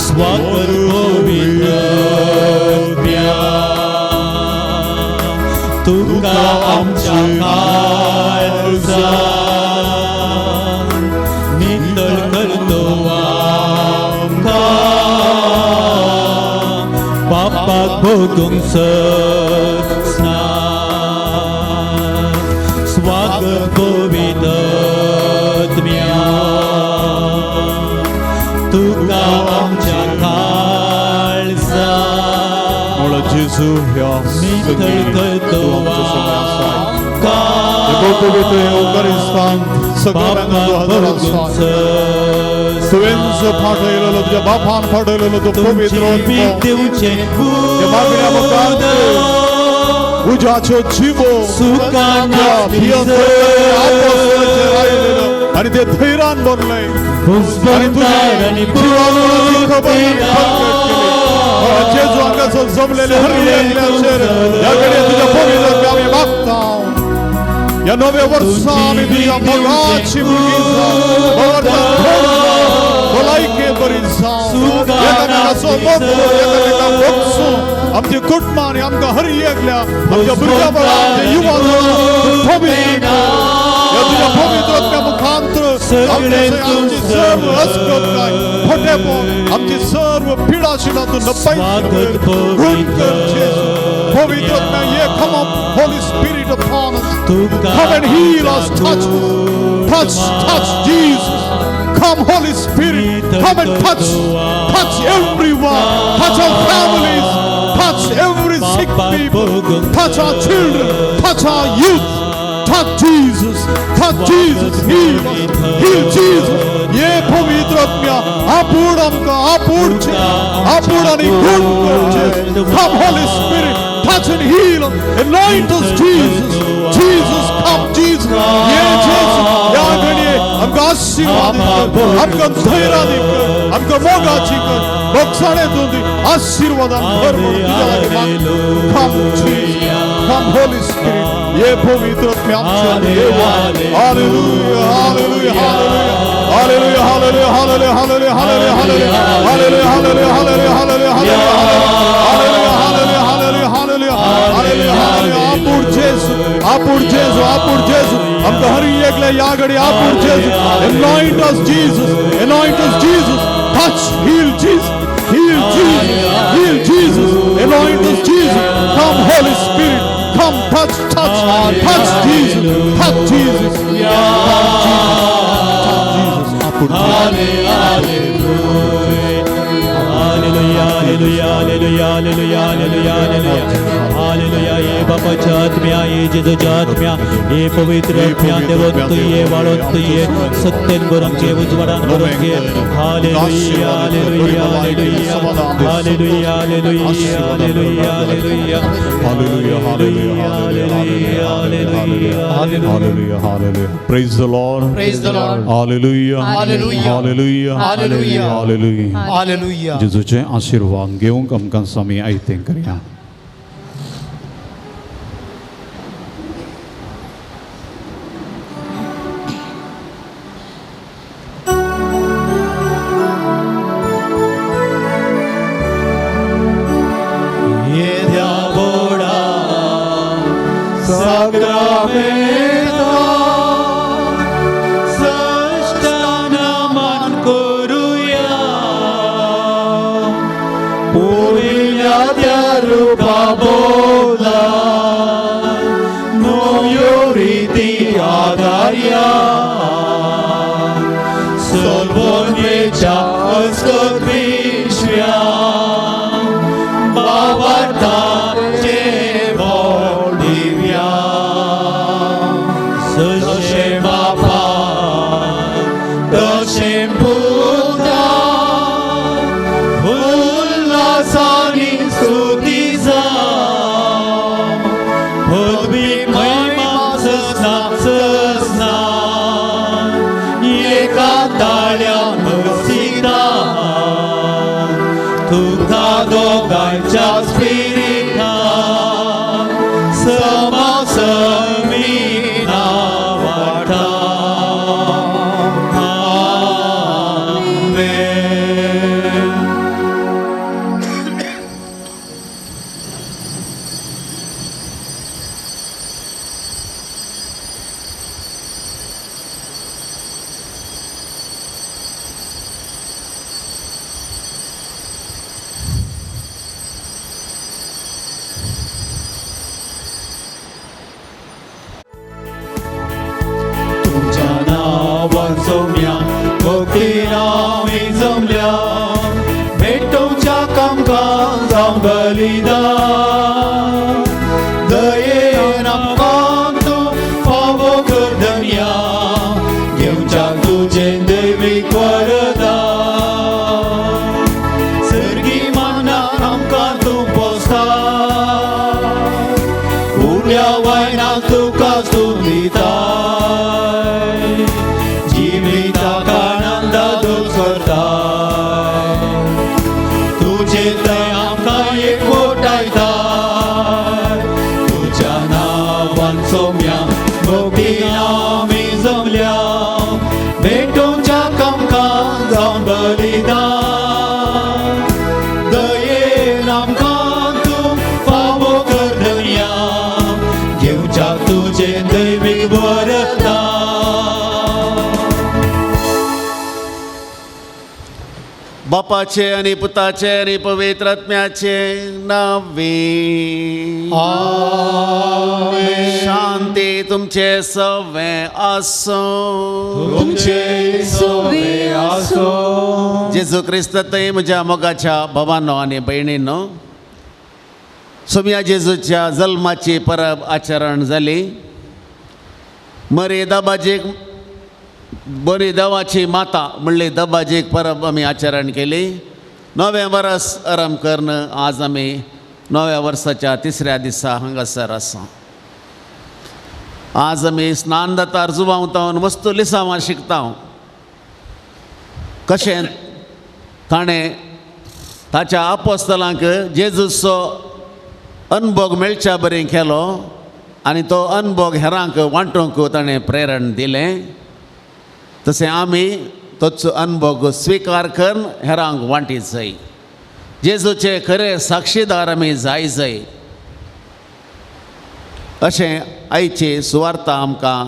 स्वागत पवित्र तुका आमच्या काळजान नितळ करतो आमकां बापाक भोगूंक सस्ना स्वागत पवित्र तुका आमच्या काळजान म्हणून जेजू ह्या नितळ संगी करतो तूं आमच्या संग आसाय. आमकां हे पवित्र येवकारिस्तान सगळ्यांना तूं हजर आसाय. तुवेंच फाटयलेलो तुज्या बापान फाटयलेलो तो पवित्र आत्मो दिवचे मागण्या मुखार उज्याच्यो जिबो सुखाना आयलेलो आनी ते धैर्यान भरले आनी तुज्या जिवाची खबर प्रकट केली. जेजू हांगासर जमलेले हर एकल्याचेर ह्या घडये तुज्या पवित्र आमी मागता. ह्या नव्या वर्सा आमी तुज्या मोगाची भुरगीं जावं, मोगाच्या धड जावं, भलायके बरी जावं, एकामेकाचो मोग करूं, एकामेकाक भोगसूं. आमचे कुटुंबां आनी आमकां हर एकल्या आमच्या भुरग्यां बाळां, आमच्या युवा पवित्र कर. ह्या तुज्या पवित्र आत्म्या मुखांतर आमचे आमची सर्व अस्कत खोटेपण आमची सर्व पिडा शिडा तूं नपाय गुण कर जेजू. पवित्र आत्म्या ये, come up, Holy Spirit upon us. Come and heal us, touch us, touch, touch Jesus. Come, Holy Spirit, come and touch, touch everyone, touch our families, touch every sick people, touch our children, touch our youth, touch Jesus, touch Jesus, heal us, heal Jesus. ये पवित्र आत्म्या आपूण आमकां आपूणचे आपूण आनी गुण करचे. Come, Holy Spirit, touch and heal us, anoint us, Jesus. Jesus, come, Jesus. ये Jesus, ह्या घडये आमकां आशीर्वाद कर, आमकां धैर्य कर, आमकां मोगाची कर, भोगसाणे तूं दी, आशीर्वादान भर म्हणून तुज्या लागीं मागता. Come, Jesus. Come, Holy Spirit. ये पवित्र आत्म्या आमच्या देवा. Hallelujah, hallelujah, hallelujah. Hallelujah, hallelujah, hallelujah, hallelujah, hallelujah, hallelujah, hallelujah, hallelujah, hallelujah, hallelujah, hallelujah, hallelujah, hallelujah, hallelujah, hallelujah. आपूर जेजू, आपूर जेजू, आपूर जेजू. आमकां हर एकल्या ह्या घडी आपूर जेजू. Anoint us, Jesus. Anoint us, Jesus. Touch, heal, Jesus. Heal, Jesus. Heal, Jesus. Anoint us, Jesus. Come, Holy Spirit. Come, touch, touch, touch, Jesus. Touch, Jesus. Touch, Jesus. Touch, Jesus. आपूर जेजू. Hallelujah, hallelujah, hallelujah, hallelujah, hallelujah, hallelujah. Hallelujah, ये बापाच्या आत्म्या, ये जेजूच्या आत्म्या, ये पवित्र आत्म्या, देवत्व ये, वाळोत्व ये, सत्यन बरोवंक ये, उजवाडान बरोवंक ये. Hallelujah, hallelujah, hallelujah, hallelujah, hallelujah, hallelujah, hallelujah. Hallelujah, hallelujah, hallelujah, hallelujah, hallelujah, hallelujah. Praise the Lord. Praise the Lord. Hallelujah. Hallelujah. Hallelujah. Hallelujah. Hallelujah. Hallelujah. जेजूचे आशीर्वाद घेवंक आमकां स्वामी आयतें करया. येद्या व्हडा साक्रामेंता साश्टान मान करुया पुर्विल्ल्या त्या रुपा बोला. सोबीत महिमा ससना ससना एका ताळ्यान बसिता तुका दोगांच्या स्पिरिटान समासमी नावाटा. आमेन. तुझ्या नावान सोम्या भक्तीन आमी जमल्या भेटोवच्या कामकान जावं बलिदान दयेन आमकां तूं फावो कर धनया घेवच्याक तुजें दैवीक वरदान सर्गी मानान आमकां तूं पोसता उरल्या वायनाक तुका स्तूत दिताय जिविताक आनंदादूच करताय तुजे थंय आमकां एकवटायताय तुज्या नांवान सोम्या भक्तीन आमी जमल्या भेटोवच्या कामकान जावन बलिदान दयेन आमकां तूं फावो कर धनया घेवच्याक तुजें दैवीक वरदान. बापाचे आनी पुताचे आनी पवित्र आत्म्याचे नावे. शांती तुमचे सवे आसूं. तुमचे सवे आसूं. जेजू क्रिस्त थंय म्हज्या मोगाच्या भावानो आनी भयणीनो, सोम्या जेजूच्या जल्माची परब आचरण जाली. मरे दाबाजीक बरी देवाची माता म्हणली दबाजीक परब आमी आचरण केली. नवें वर्स आरंभ करून आज आमी नव्या वर्साच्या तिसऱ्या दिसा हांगासर आसा. आज आमी स्नान दातार जुवांवता मस्त लिसांवां शिकता कशें ताणें ताच्या आपोस्तलांक जेजूचो अनभोग मेळच्या बरी केलो आनी तो अनभोग हेरांक वांटूंक ताणें प्रेरण दिलें. तशें आमी तोच अनभोग स्विकार करून हेरांक वांटी जाय. जेजूचे खरे साक्षीदार आमी जाय जाय अशें आयची सुवार्ता आमकां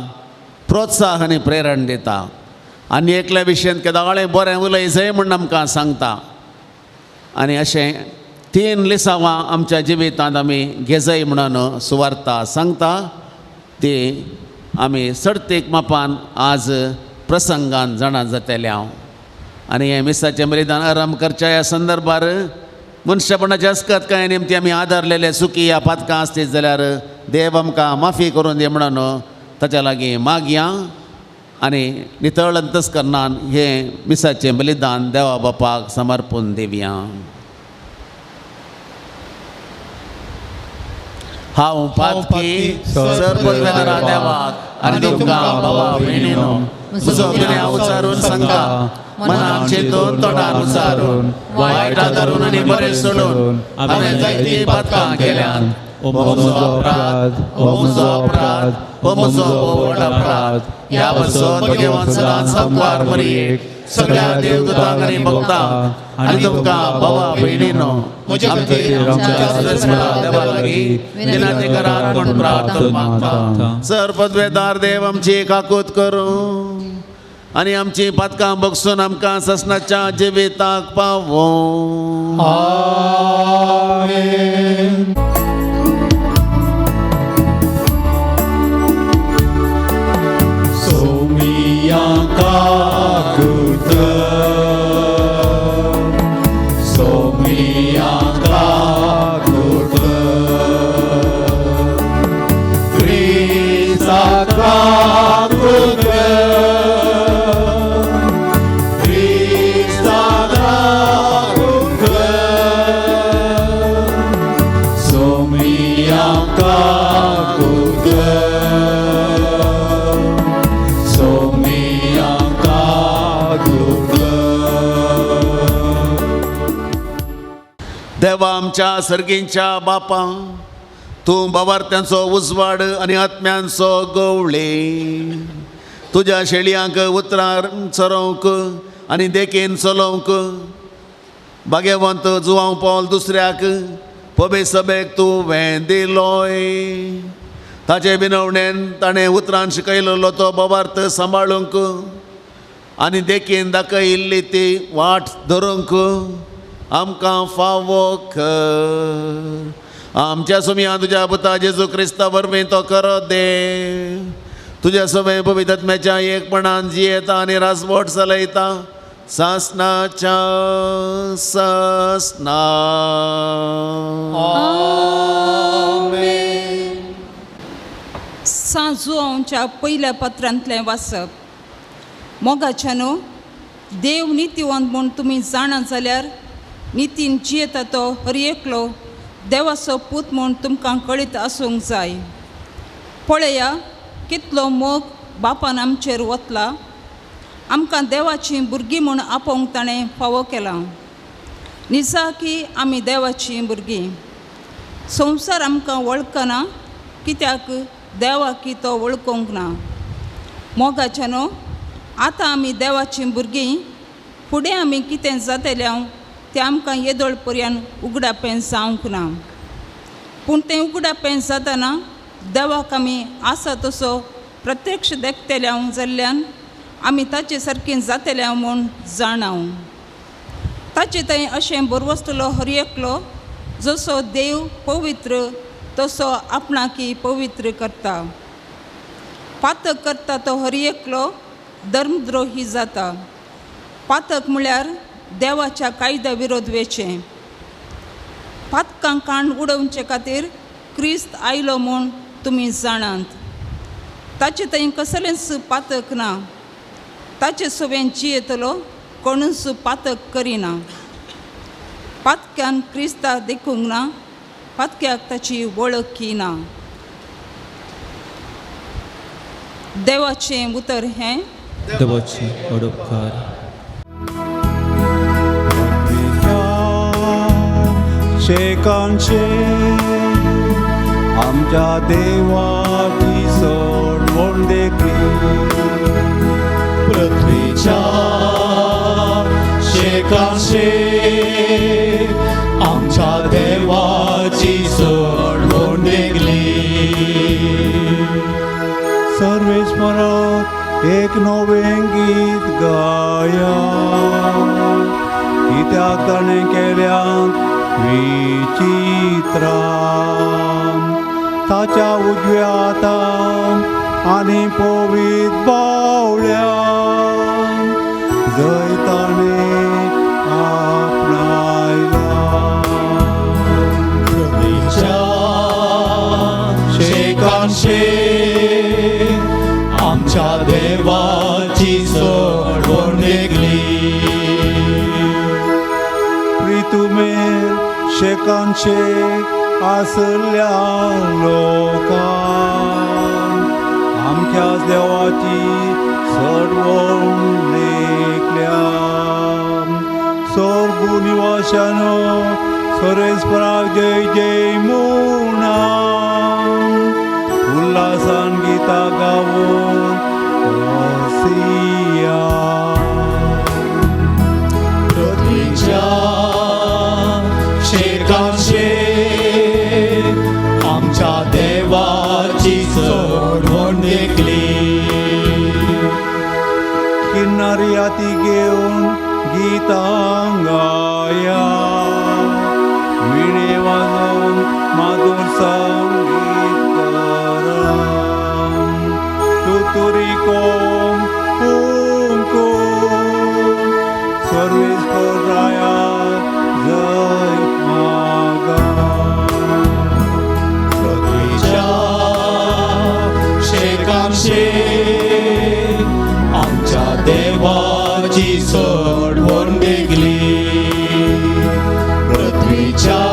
प्रोत्साहन आनी प्रेरण दिता. आनी एकल्या विशयान केदाळें बरें उलय जाय म्हूण आमकां सांगता. आनी अशें तीन लिसांवां आमच्या जिवितांत आमी घेजय म्हणून सुवार्ता सांगता. ती आमी सडतीक मापान आज प्रसंगान जाणा जातले हांव. आनी हें मिसाचें बलिदान आरंभ करच्या ह्या संदर्भार मनशापणाचे अस्कत कांय निमती आमी आदारलेले चुकी या पातकां आसतीत जाल्यार देव आमकां माफी करून दी म्हणून ताच्या लागीं मागया आनी नितळ अंतस्करणान हें मिसाचें बलिदान देवा बापाक समर्पून दिवया. हांव पातकी सर्वपदवेदरा देवाक आनी तुमकां भावा भयणीनो म्हजो गुन्यांव उचारून सांगता मनान चिंतून तोंडान उचारून वायट आदारून आनी बरें सोडून हांवें जायतीं पातकां केल्यात. ओ म्हजो अपराध, ओ म्हजो अपराध, ओ म्हजो व्हड अपराध. ह्या पासून भगवान सदांच सामकार मरयेक सगळ्या देवदूतांक आनी भक्तांक आनी तुमकां भावा भयणीनो आमच्या देवा लागीं विनंती करात म्हूण प्रार्थना मागता. सर पदवेदार देव आमची काकूत करूं आनी आमची पातकां बगसून आमकां ससनाच्या जिविताक पावों. आमेन. सोमिया काकूत, सोमिया काकूत, क्रिस्ता काकूत, क्रिस्ता काकूत, सोमिया देवा आमच्या सर्गींच्या बापा, तूं बाबार्थ्यांचो उजवाड आनी आत्म्यांचो गवळे, तुज्या शेळयांक उतरां चरोवंक आनी देखीन चलोवंक भाग्यवंत जुवांव पावल दुसऱ्याक पबे सभेक तूं दिलोय। ताचे विनवणेन ताणें उतरान शिकयलेलो तो बाबार्थ सांबाळूंक आनी देखीन दाखयिल्ली ती वाट धरूंक आमकां फावो कर। आमच्या सुमया तुज्या पुता जेजू क्रिस्ता वरवीं तो करो दे। तुज्या सवय पवित्र एकपणान जियेता आनी राजवट चलयता सासनाच्या सासना। सांजुआंवच्या पयल्या पत्रांतलें वाचप। मोगाच्यानो, देव नितीवंत म्हूण तुमी जाणा जाल्यार नितीन जियेता तो हर एकलो देवाचो पूत म्हूण तुमकां कळीत आसूंक जाय। पळया कितलो मोग बापान आमचेर वतला, आमकां देवाचीं भुरगीं म्हूण आपोवंक ताणें फावो केलां। निजाकी आमी देवाचीं भुरगीं। संवसार आमकां वळखना कित्याक देवाकी तो वळखूंक ना। मोगाच्यानो, आतां आमी देवाचीं भुरगीं, फुडें आमी कितें जातलें तें आमकां येदोळ पर्यंत उगडापें जावंक ना। पूण तें उगडापें जातना देवाक आमी आसा तसो प्रत्यक्ष देखतले जाल्ल्यान आमी ताचे सारकें जातले म्हूण जाणाव। ताचे थंय अशें बरवसतलो हर एकलो जसो देव पवित्र तसो आपणाकी पवित्र करता। पातक करता तो हर एकलो धर्मद्रोही जाता। पातक म्हळ्यार देवाच्या कायद्या विरोध वेचें। पातकांक काण उडोवचे खातीर क्रिस्त आयलो म्हूण तुमी जाणात। ताचे थंय कसलेंच पातक ना। ताचे सवें जियेतलो कोणूच पातक करिना। पातक्यान क्रिस्ता देखूंक ना, पातक्याक ताची वळखी ना। देवाचें उतर हें। देवाचें उपकार। शेकांशे आमच्या देवाची सोडवण देखली, पृथ्वीच्या शेकांशे आमच्या देवाची सोडवण देखली। सर्वेस्पराक एक नवें गीत गाया, कित्याक ताणें केल्यात विचित्रां ताच्या उजव्या हातान आनी पवित्र बावल्यान जंय ताणें आपणायलां। पृथ्वीच्या शेकांशे आमच्या देवाची सोडवण देखली, प्रितुमेर शेकांशे आसल्या लोकांक आमच्याच देवाची सोडवण देखल्या। सोर्गू निवाशानो सर्वेस्पराक जय जय म्हणा, उल्हासान गीतां गावून वसिया। पृथ्वीच्या शेकांशे आमच्या देवाची सोडवण देखली, किन्नरी हाती घेवन गीतां गाया, विणे वाजोवन माधुर संगीत करा, तुतुरी कोम कुंकूम सर्वेस्पर राया जय मागा। पृथ्वीच्या शेकांशे आमच्या देवाची सोडवण देखली, पृथ्वीच्या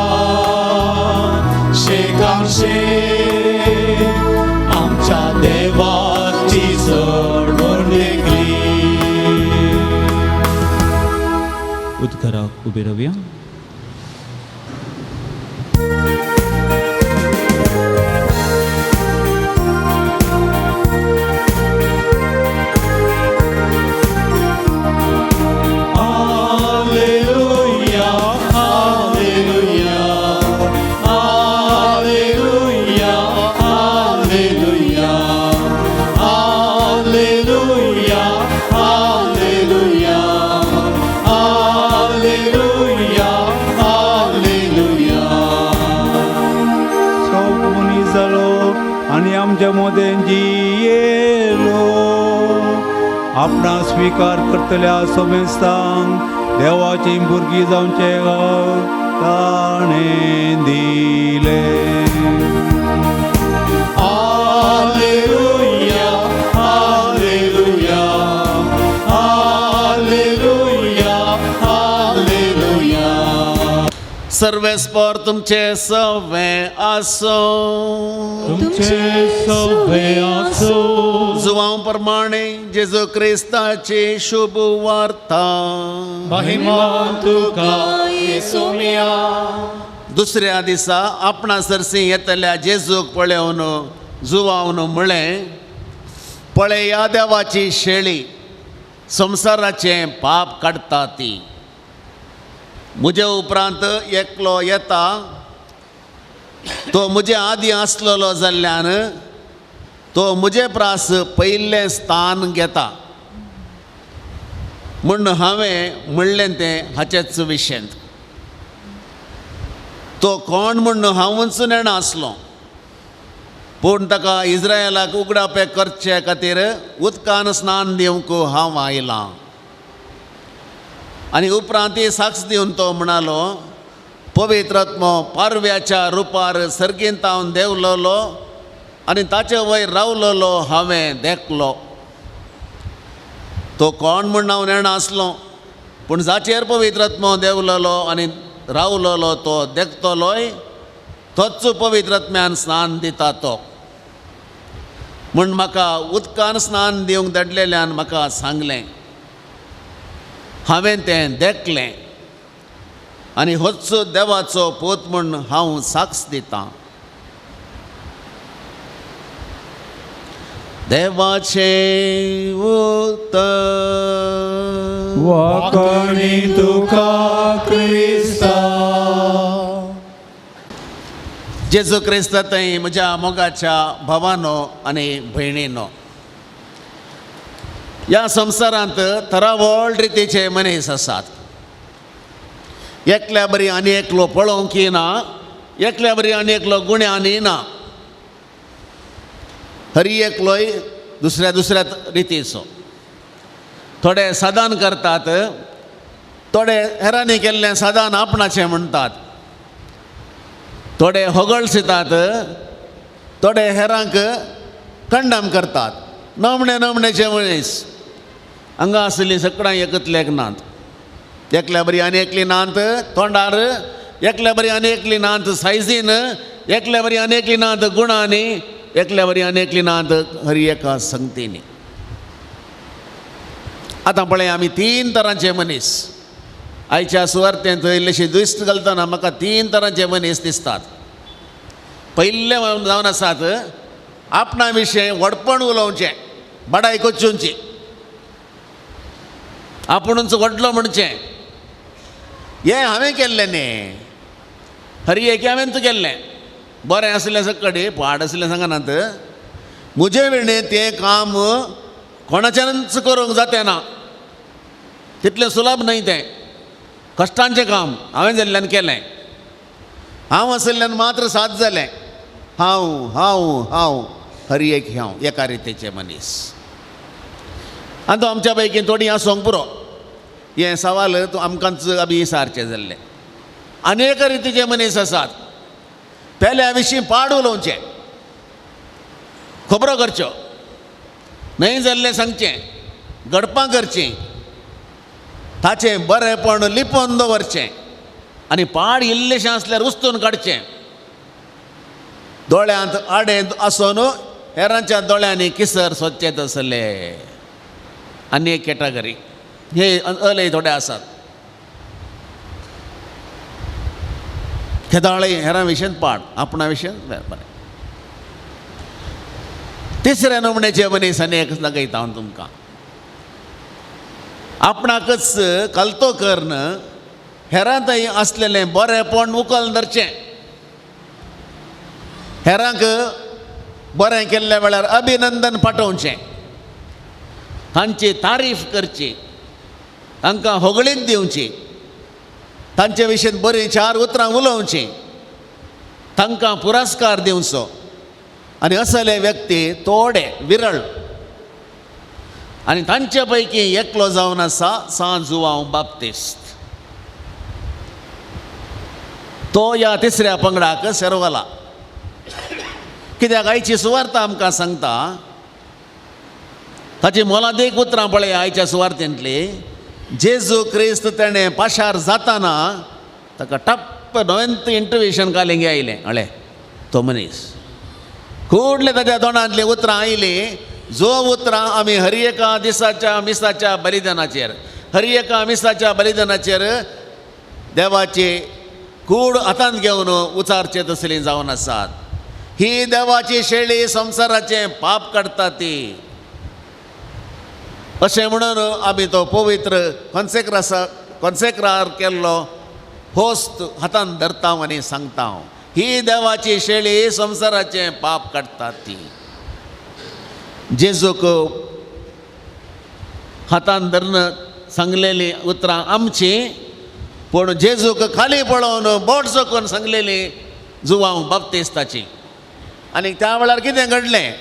शेकांशे आमच्या देवाची सोडवण देखली। उद्गाराक उबे रावया। आनी आमच्या मदें जियेलो. आपणा स्विकार करतल्या समेस्तांक देवाची भुरगीं जावचें ताणें दिलें. Hallelujah, hallelujah, hallelujah, hallelujah. सर्वेस्पर तुमचे सवे आसो. तुमचे सवे आसो. जुवांव प्रमाणे जेजू क्रिस्ताची शुभ वार्ता. महिमा तुका येसुमिया. दुसऱ्या दिसा आपणा सरसी येतल्या जेजूक पळोवन जुवावन म्हळें, पळया देवाची शेळी, संवसाराचें पाप काडटा ती. म्हजे उपरांत एकलो येता, तो म्हजे आदीं आसलेलो जाल्ल्यान तो म्हजे प्रास पयलें स्थान घेता म्हूण हांवें म्हणलें तें हाचेच विशयंत. तो कोण म्हूण हांवूच नेणा आसलो, पूण ताका इस्रायलाक उगडापें करचे खातीर उदकान स्नान दिवंक हांव आयलां. आनी उपरांत ती साक्ष दिवन तो म्हणालो, पवित्रात्मो पारव्याच्या रुपार सर्गींत देंवलोलो आनी ताचे वयर रावलोलो हांवें देखलो. तो कोण म्हूण हांव नेणा आसलो, पूण जाचेर पवित्रात्मो देंवलोलो आनी रावलोलो तो देखतलोय, तोच पवित्रात्म्यान स्नान दिता तो. म्हूण म्हाका उदकान स्नान दिवंक धाडलेल्यान म्हाका सांगलें. हांवें तें देखलें आनी होच देवाचो पूत म्हूण हांव साक्ष दितां. देवाचें उतर. वाकणी तुका क्रिस्ता. जेजू क्रिस्त थंय म्हज्या मोगाच्या भावानो आनी भयणीनो, ह्या संवसारांत तरावळ रितीचे मनीस आसात. एकल्या बरी आनी एकलो पळोवंक येना, एकल्या बरी आनी एकलो गुण्यानी ना, हरी एकलोय दुसऱ्या दुसऱ्या रितीचो. थोडे सादान करतात, थोडे हेरांनी केल्लें सादान आपणाचें म्हणटात, थोडे होगळसितात, थोडे हेरांक कंडम करतात. नमणे नमण्याचे मनीस हांगा आसली सगळ्यां एकतल्याक नात. एकल्या बरी आनी एकली नात तोंडार, एकल्या बरी आनी एकली नात सायजीन, एकल्या बरी आनी एकली नात गुणांनी, एकल्या बरी आनी एकली नात हरी एका संगतीनी. आतां पळय आमी तीन तरांचे मनीस. आयच्या सुवार्तेंत इल्लेशी दुश्ट घालतना म्हाका तीन तरांचे मनीस दिसतात. पयले जावन आसात आपणा विशय व्हडपण उलोवचें, बडाय कोचुंची, आपुणूच व्हडलो म्हणचें, हें हांवें केल्लें न्ही, हरी एक हांवें केल्लें, बरें आसलें सकडी पाड आसलें सांगनात, म्हजे विणें तें काम कोणाच्यानच करूंक जातें ना, तितलें सुलभ न्हय तें, कश्टांचें काम हांवें जाल्ल्यान केलें, हांव आशिल्ल्यान मात्र साथ जालें, हांव हांव हांव हरी एक हांव एका रितीचे मनीस. आनी तो आमच्या पैकी थोडीं आसूंक पुरो हें सवाल तूं आमकांच अभी सारचें जाल्लें. आनी एका रितीचे मनीस आसात पेल्या विशीं पाड उलोवचें, खबरो करच्यो, न्हय जाल्लें सांगचें, गडपां करचीं, ताचें बरेंपण लिपोवन दवरचें आनी पाड इल्लेशें आसल्यार उस्तून काडचें. दोळ्यांत आडें आसून हेरांच्या दोळ्यांनी किसर सोदचें तसले. आनी एक कॅटागरी हे अले थोडे आसात खेदाळे हेरां विशयन पाड आपणा विशयन बरें. तिसऱ्या नमण्याचे मनीस आनी एक दाखयता हांव तुमकां, आपणाकच कलतो करून हेरांतय आसलेलें बरेंपण उखल धरचें, हेरांक बरें केल्ल्या वेळार अभिनंदन पाठोवचें, तांची तारीफ करची, तांकां होगळीक दिवची, तांचे विशीं बरीं चार उतरां उलोवचीं, तांकां पुरस्कार दिवचो. आनी असले व्यक्ती थोडे विरळ आनी तांचे पैकी एकलो जावन आसा सांत जुवांव बाप्तिस्त. तो ह्या तिसऱ्या पंगडाक सेरवला. कित्याक आयची सुवार्ता आमकां सांगता, ताची मोलादीक उतरां पळय आयच्या सुवार्तेंतली. जेजू क्रिस्त तेणें पाशार जाताना ताका टप्प नवेंत इंटरव्युशन कालिंग आयलें. हळे तो मनीस कुडले ताच्या तोंडांतलीं उतरां आयलीं, जो उतरां आमी हर एका दिसाच्या मिसाच्या बलिदानाचेर, हर एका मिसाच्या बलिदानाचेर देवाची कूड हातांत घेवन उचारचे तसलीं जावन आसात. ही देवाची शेळी संवसाराचें पाप काडटा ती, अशें म्हणून आमी तो पवित्र कॉन्सेक्रार केल्लो होस्त हातांत धरता आनी सांगता, ही देवाची शेळी संवसाराचें पाप काडटा ती. जेजूक हातान धरून सांगलेलीं उतरां आमची, पूण जेजूक खाली पळोवन बोट चोखून सांगलेली जुवांव बाप्तिस्ताची. आनी त्या वेळार कितें घडलें,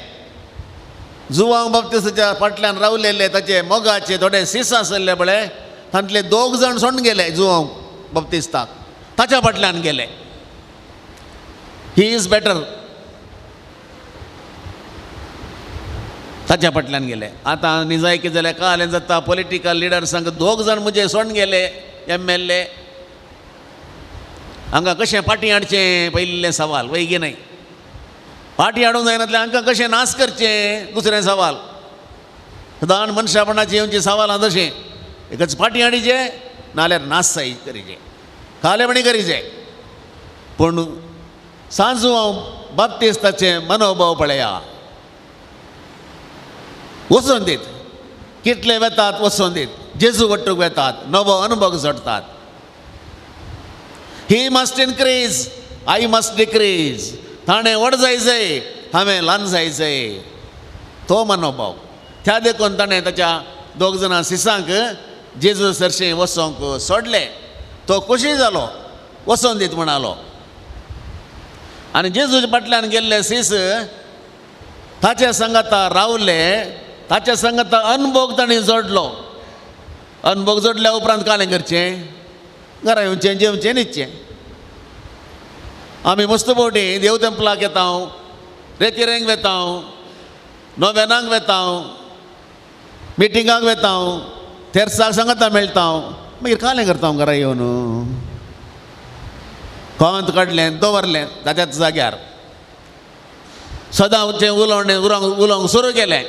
जुवांव बाप्तिस्ताच्या फाटल्यान रावलेले ताचे मोगाचे थोडे सीस आसले पळय, तांतले दोग जाण सोडून गेले जुवांव बाप्तिस्ताक, ताच्या फाटल्यान गेले. He is better, ताच्या फाटल्यान गेले. आतां निजायकी जाल्यार काल जाता पॉलिटिकल लिडर्सांक दोग जाण म्हजे सोडून गेले MLA. हांगा कशें फाटीं हाडचें पयिल्लें सवाल, वैगी न्हय. फाटीं हाडूंक जायनातलें हांकां कशें नाश करचें दुसरें सवाल. सदां मनशापणाची येवची सवालां तशें एकच फाटीं हाडीचे नाल्यार नाश करीचे, खालेपणी करीचे. पूण सांजू हांव बाप्तिस्ताचें मनोभाव पळया, वचून दीत कितले वेतात वचून दीत, जेजू वट्टूक वेतात, नवो अनुभव जोडटात. He must increase, I must decrease. ताणें व्हड जाय जाय, हांवें ल्हान जाय जाय, तो मनोभाव. त्या देखून ताणें ताच्या दोग जाणां सिसांक जेजू सरशीं वचोंक सोडलें. तो खोशी जालो, वचोन दीत म्हणालो. आनी जेजूच्या फाटल्यान गेल्ले सीस ताच्या सांगाता रावले, ताच्या सांगाता अनभोग ताणें जोडलो. अनभोग जोडल्या उपरांत कालें करचें, घरा येवचें, जेवचें, न्हिदचें. आमी मस्त फावटी देव तेंपलाक येता, रेतिरेंक वेता, नोवेनाक वेता, मिटिंगाक वेता, तेर्साक सांगाता मेळटा, मागीर कालें करता घरा येवन. कोंत काडलें दवरलें ताच्याच जाग्यार, सदांचें उलोवणें उलोवंक सुरू केलें.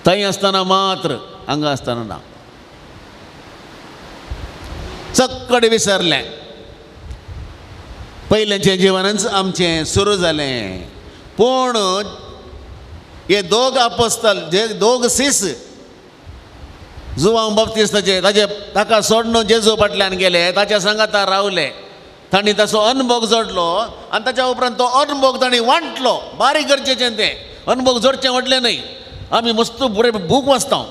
थंय आसतना मात्र, हांगा आसतना ना, सक्कडें विसरलें. पयलेंचें जिवनच आमचें सुरू जालें. पूण हे दोग आपोस्तल, जे दोग सीस जुवांव बाप्तिस्ताचे ताचे ताका सोडून जेजू फाटल्यान गेले, ताच्या सांगाता रावले, तांणी ताचो अनभोग जोडलो आनी ताच्या उपरांत तो अनभोग तांणी वांटलो. बारीक गरजेचें तें अनभोग जोडचें व्हडलें न्हय. आमी मस्त बरे बूक वाचता,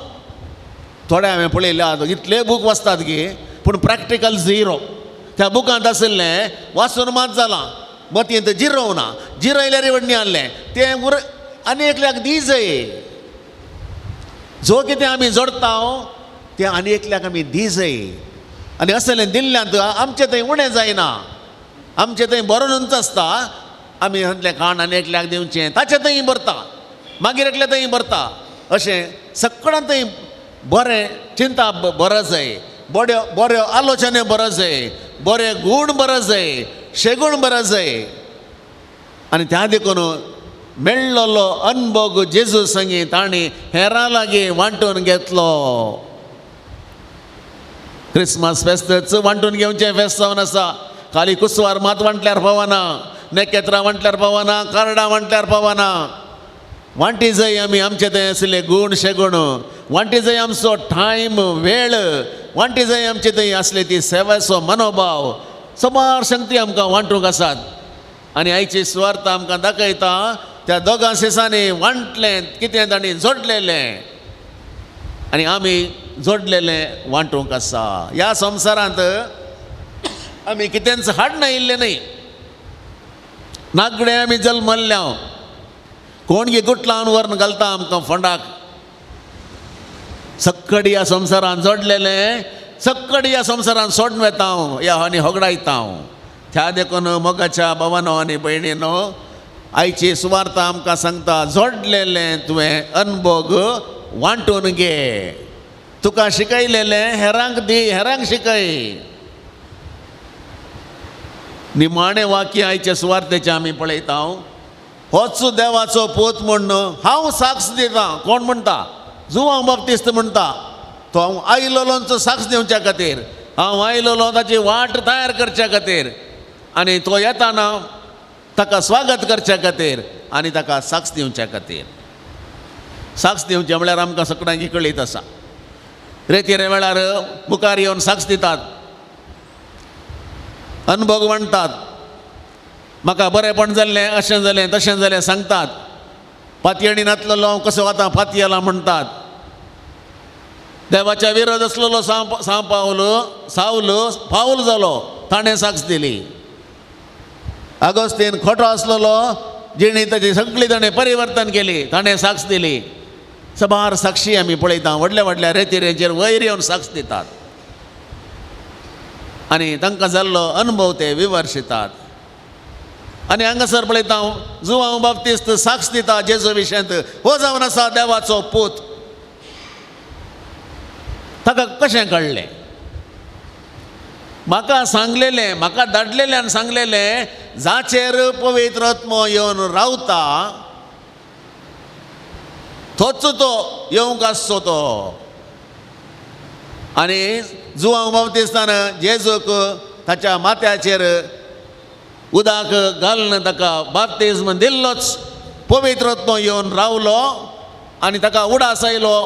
थोडे हांवें पळयल्या इतले बूक वाचतात की पूण प्रॅक्टिकल झिरो. त्या बुकांत आशिल्लें वाचून मात जालां, मतींत जिरोवना, जिरयल्यार व्हडलें आहलें तें उर आनी एकल्याक दी जाय. जो कितें आमी जोडटा तें आनी एकल्याक आमी दी जाय. आनी असलें दिल्ल्यांत आमचें थंय उणें जायना, आमचें थंय बरोनूच आसता. आमी हातलें खाण आनी एकल्याक दिवचें, ताचें थंय भरता, मागीर एकल्या थंय भरता. अशें सगळ्यां थंय बरें चिंता बरो जाय, बऱ्यो बऱ्यो आलोचने बरो जाय, बरे गूण बरो जाय, शेगूण बरो जाय. आनी त्या देखून मेळ्ळलो अनभोग जेजू संगी तांणी हेरां लागीं वांटून घेतलो. क्रिसमस फेस्तच वांटून घेवचें फेस्त जावन आसा. खाली कुसवार मात वांटल्यार पावना, नेकेत्रां वांटल्यार पावना, कार्डां वांटल्यार पावना. वांटी जाय आमी आमचे थंय आशिल्ले गूण शेगूण, वांटी जाय आमचो टायम वेळ, वांटी जाय आमचे थंय आसले ती सेवेचो मनोभाव. सुमार शक्ती आमकां वांटूंक आसात. आनी आयची सुवार्थ आमकां दाखयता त्या दोगां सिसांनी वांटलें कितें तांणी जोडलेलें आनी आमी जोडलेलें वांटूंक आसा. ह्या संवसारांत आमी कितेंच हाडना येयल्लें न्हय. नागडे आमी जल्मल्ल्या, कोण गी गुटलावन व्हरून घालता आमकां फोंडाक. सक्कडी ह्या संवसारान जोडलेलें सक्कडी ह्या संवसारान सोडून वेता हांव ह्या आनी होगडायता हांव. त्या देखून मोगाच्या भावानो आनी भयणीनो, आयची सुवार्ता आमकां सांगता, जोडलेलें तुवें अनभोग वांटून घे, तुका शिकयलेलें हेरांक दी, हेरांक शिकय. निमाणें वाक्य आयचे सुवार्तेचें आमी पळयता, होच देवाचो पूत म्हूण हांव साक्ष दितां. कोण म्हणटा? जुवांव बाप्तिस्त म्हणटा. तो हांव आयलोलोंचो साक्ष दिवच्या खातीर, हांव आयलोलो ताची वाट तयार करच्या खातीर, आनी तो येताना ताका स्वागत करच्या खातीर आनी ताका साक्ष दिवच्या खातीर. साक्ष दिवचें म्हळ्यार आमकां सगळ्यांक कळीत आसा, रेतिरे वेळार मुखार येवन साक्ष दितात, अनभोग म्हणटात, म्हाका बरेंपण जाल्लें, अशें जालें तशें जालें सांगतात. पातयेणी नातलेलो हांव कसो आतां पातयेला म्हणटात. देवाच्या विरोध आसलेलो सां पावल सावल पावल जालो, ताणें साक्ष दिली. आगोस्तीन खोटो आसलेलो, जिणी ताची सगळी ताणें परिवर्तन केली, ताणें साक्ष दिली. सबार साक्षी आमी पळयता, व्हडल्या व्हडल्या रेतिरेंचेर वयर येवन साक्ष दितात आनी तांकां जाल्लो अनुभव ते विवर्शितात. आनी हांगासर पळयता हांव जुवांव बाप्तिस्त साक्ष दिता जेजू विशयांत, हो जावन आसा देवाचो पूत. ताका कशें कळ्ळें? म्हाका सांगलेलें, म्हाका धाडलेल्यान सांगलेलें, जाचेर पवित्र आत्मो येवन रावता तोच तो येवंक आसचो तो. आनी जुवांव बाप्तिस्तान जेजूक ताच्या माथ्याचेर उदक घालून ताका बाप्तिज्म दिल्लोच, पवित्र आत्मो येवन रावलो आनी ताका उडास आयलो,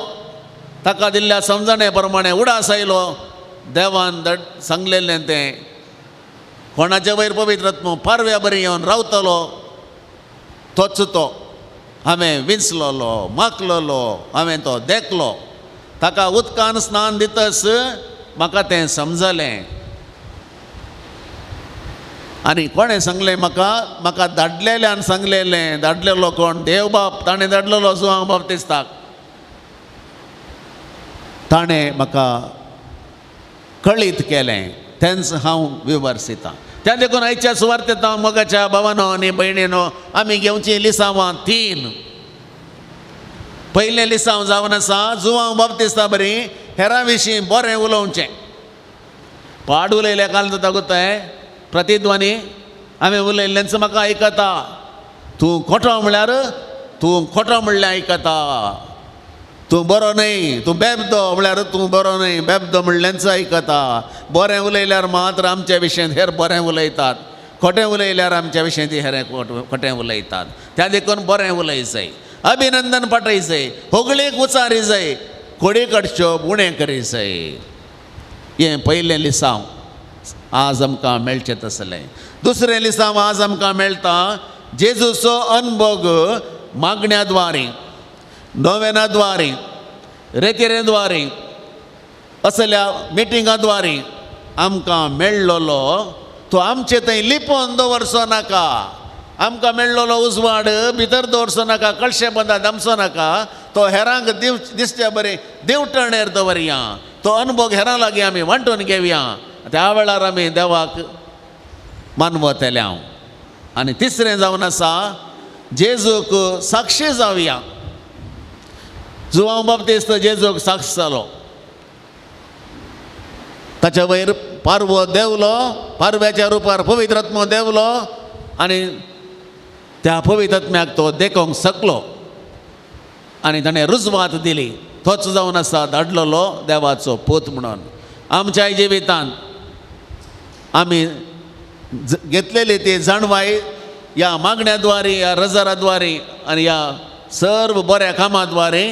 ताका दिल्ल्या समजणे प्रमाणे उडास आयलो. देवान सांगलेलें तें, कोणाच्या वयर पवित्र आत्मो पारव्या बरी येवन रावतलो तोच तो. हांवें विंचलोलो, माखलोलो, हांवें तो देखलो, ताका उदकान स्नान दितस म्हाका तें समजलें. आनी कोणें सांगलें म्हाका? म्हाका धाडलेल्यान सांगलेलें. धाडलेलो कोण? देवबाप. ताणें धाडलेलो जुवांव बाप्तिस्ताक. ताणें म्हाका कळीत केलें, तेंच हांव विवर्सितां. त्या देखून आयच्या सुवार्तेंत मोगाच्या भावानो आनी भयणीनो आमी घेवचीं लिसांवां तीन. पयलें लिसांव जावन आसा जुवांव बाप्तिस्ता बरी हेरां विशीं बरें उलोवचें. पाड उलयलें काल जाता गोताय प्रतिध्वनी, हांवें उलयल्लेंच म्हाका आयकता. तूं खोटो म्हळ्यार तूं खोटो म्हणल्यार आयकता. तूं बरो न्हय, तूं बेबदो म्हळ्यार तूं बरो न्हय, बेबदो म्हणल्याच आयकता. बरें उलयल्यार मात्र आमच्या विशयांत हेर बरें उलयतात, खोटें उलयल्यार आमच्या विशयांत हेर खोटें उलयतात. त्या देखून बरें उलय जाय, अभिनंदन पाठय जाय, होगळीक उचारी जाय, कोडी कडच्यो उणें करी जाय. हें पयलें लिसांव आज आमकां मेळचें तसलें. दुसरें लिसांव आज आमकां मेळटा जेजूचो अनभोग मागण्या द्वारे, नोवेना द्वारे, रेतिरे द्वारे, असल्या मिटिंगा द्वारे आमकां मेळ्ळोलो तो आमचे थंय लिपोवन दवरचो नाका. आमकां मेळ्ळोलो उजवाड भितर दवरचो नाका, कळशे बंदा दामचो नाका, तो हेरांक दिसचे बरें देवटणेर दवरया, तो अनुभव हेरां लागीं आमी वांटून घेवया. त्या वेळार आमी देवाक मानवतले हांव. आनी तिसरें जावन आसा जेजूक साक्षी जावया. जुवांव बाप्तिस्त जेजूक साक्ष जालो, ताच्या वयर पारवो देंवलो, पारव्याच्या रुपार पवित्र आत्मो देंवलो आनी त्या पवित्र आत्म्याक तो देखोंक शकलो आनी ताणें रुजवात दिली, तोच जावन आसा धाडलेलो देवाचो पूत म्हणून. आमच्या जिवितांत आमी घेतलेली ती जाणवाय ह्या मागण्या द्वारे, ह्या रजरा द्वारे आनी ह्या सर्व बऱ्या कामां द्वारे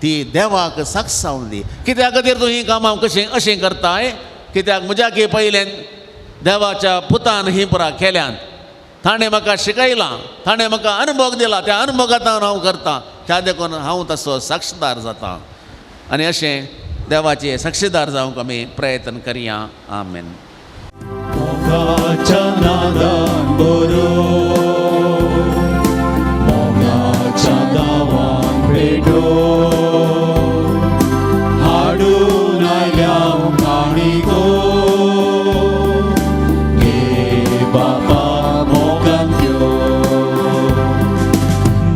ती देवाक साक्ष जावन दी. कित्या खातीर तूं हीं कामां कशीं अशीं करताय? कित्याक म्हज्या की पयल्यान देवाच्या पुतान हीं पुरा केल्यांत, ताणें म्हाका शिकयलां, ताणें म्हाका अनुभव दिला, त्या अनुभवांत हांव करतां, त्या देखून हांव तसो साक्षीदार जाता. आनी अशें देवाचे साक्षीदार जावंक आमी प्रयत्न करया. आमेन. मोगाच्या नादान बरो मोगाच्या दावान पेटो हाडून आयल्या काणिको घे बापा मोगान त्यो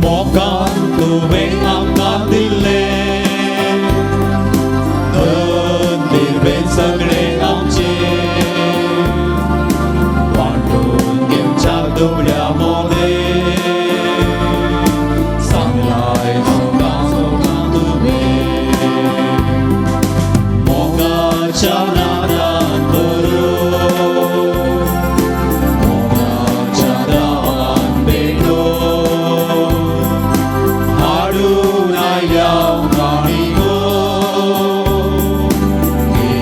मोगान तुवें आमकां दिल्लें धन दिर्वें सगळें आमचें वांटून घेवच्या दुबळ्या मोदें सांगलाय मोगां मोगां तुवें मोगाच्या नादान बरो मोगाच्या दावान पेटो हाडून आयल्या काणिको घे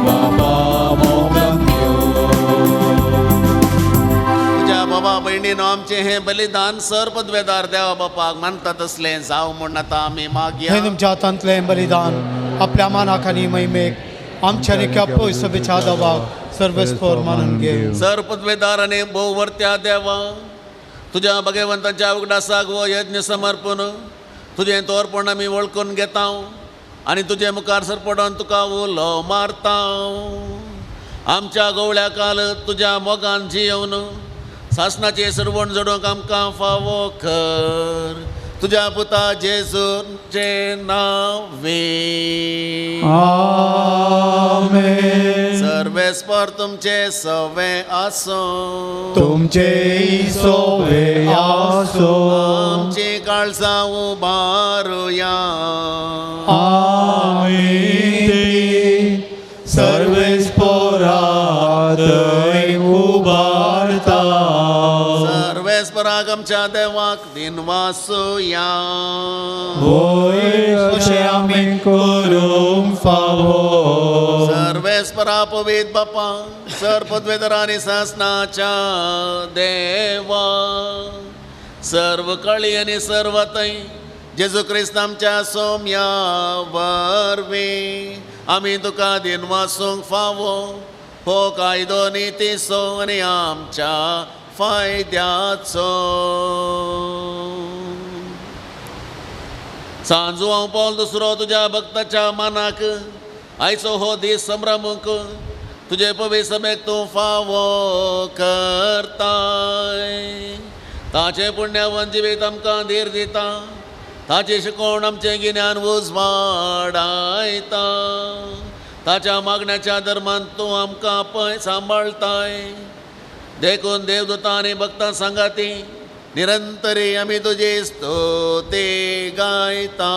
बाबा मोगान त्यो तुज्या बाबा भयणीनो आमचें हें बलिदान सर पदवेदार देवा बापाक मानता तसलें जावं म्हूण आतां आमी मागया. हे तुमच्या हातांतलें बलिदान आपल्या मानाक आनी महिमेक आमच्या आनी पयस सभेच्या दवाक सर्वेस्पोर मानून घेवं. सर पदवेदार आनी भोववर्त्या देवा, तुज्या भगवंताच्या उगडासाक हो यज्ञ समर्पण तुजें तोरपण आमी वळखून घेता आनी तुजे मुखार सरपडोन तुका उलो मारता. आमच्या गवळ्या काल तुज्या मोगान जियोवन सासणाचें सरवण जोडूंक आमकां फावो कर तुज्या पुता जेजूचें नांवे. आमेन. सर्वेस्पर तुमचे सवे आसूं. तुमचे सोवे आसो. आमची काळजां उबारुया. आमी सर्वेस्परात उबारता. सर्वेस्पराक आमच्या देवाक दिनवासुया. होय अशें आमी करूंक फावो. सर्वेस्परा पवीत बापा, सर पदवेधर आनी सासनाच्या देवा, सर्व कळी आनी सर्व थंय जेजू क्रिस्त आमच्या सोम्या वरवीं आमी तुका दिनवासूंक फावो. हो कायदो नितीचो आनी आमच्या फायद्याचो. सांजू हांव पॉल दुसरो तुज्या भक्ताच्या मानाक आयचो हो दीस संभ्रमूंक तुजे पवी समेक तूं फावो करताय. ताचें पुण्यावन जिवीत आमकां धीर दिता, ताची शिकवण आमचें गिन्यान उजवाडायता. ताच्या मागण्याच्या धर्मान तूं आमकां पय सांबाळताय. देखून देवदूतां आनी भक्तां सांगाती निरंतरी आमी तुजी स्तुती गायता.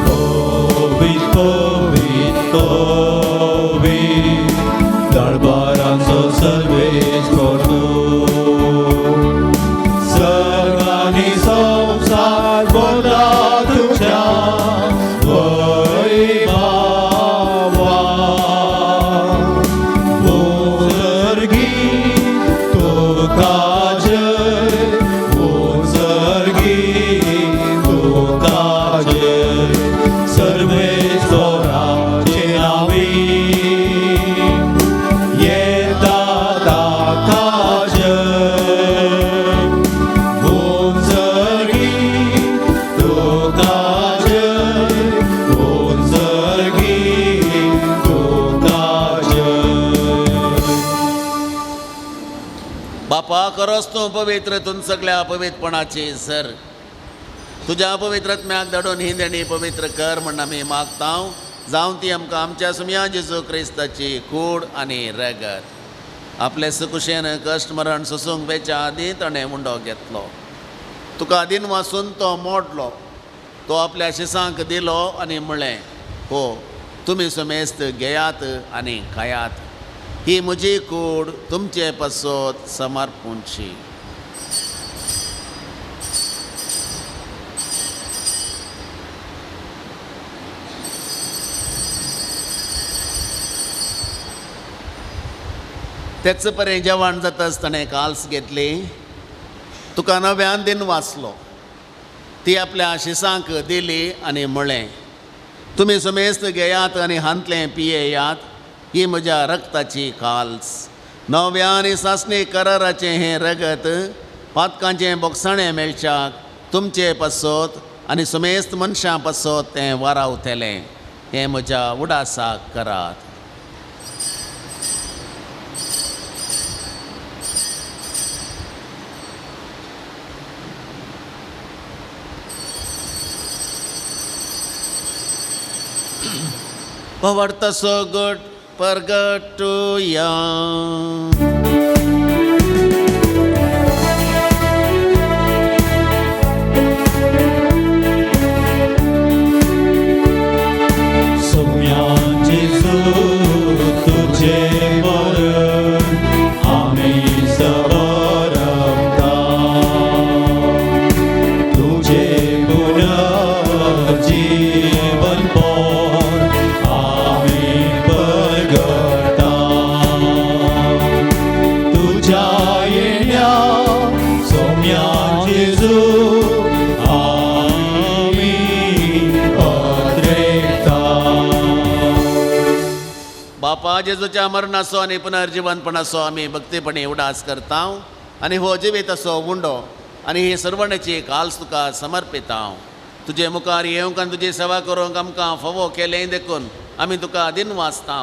पवीत पवीत पवीत दरबारांचो सर्वेस्पर तूं सर्गांनी संवसार भरला तुज्या वैभवान. उंचर्गी तुका जय, उंचर्गी तुका जय, सर्वेस्पराचे नांवी येता ताका जय. उंचर्गी तुका जय, उंचर्गी तुका जय. बापा खरोच तूं पवित्र, तूं सगळ्या पवित्रपणाची सर. तुज्या पवित्रत्म्याक धाडून ही देणी पवित्र कर म्हण आमी मागता. जावं ती आमकां आमच्या सुमया जेजू क्रिस्ताची कूड आनी रगत. आपले सुकुशेन कश्ट मरण सोसूंक वेच्या आदीं ताणें मुंडो घेतलो. तुका दिन वासून तो मोडलो, तो आपल्या शिसांक दिलो आनी म्हळें, हो तुमी सुमेस्त घेयात आनी खायात, ही म्हजी कूड तुमचे पासत समर्पूंची. तेच परे जेवण जाता आसतना काल्स घेतली तुका नव्यान दिन वाचलो. ती आपल्या शिसांक दिली आनी म्हळें, तुमी समेस्त घेयात आनी हांतलें पियेयात, ही म्हज्या रक्ताची काल्स. नव्या आनी सासणी कराराचें हें रगत पातकांचें बोगसाणें मेळच्याक तुमचे पासत आनी समेस्त मनशां पासत तें वारावतलें. हें म्हज्या उडासाक करात. पवर्तसो गट परगटुया. सोम्या जेजू तुझे मरण आमी समरता, तुझे पुनर्जीवन पण आमी परगटा. तुझ्या येण्या सोम्या जेजू आमी अद्रेता. बापा जेजूच्या मरणाचो आनी पुनर्जिवनपणाचो आमी भक्तीपणी उडास करता आनी हो जिवीत असो उंडो आनी ही सर्वण्याची काल्स तुका समर्पिता. तुजे मुखार येवंक आनी तुजी सेवा करूंक आमकां फावो केलें देखून आमी तुका दिनवासता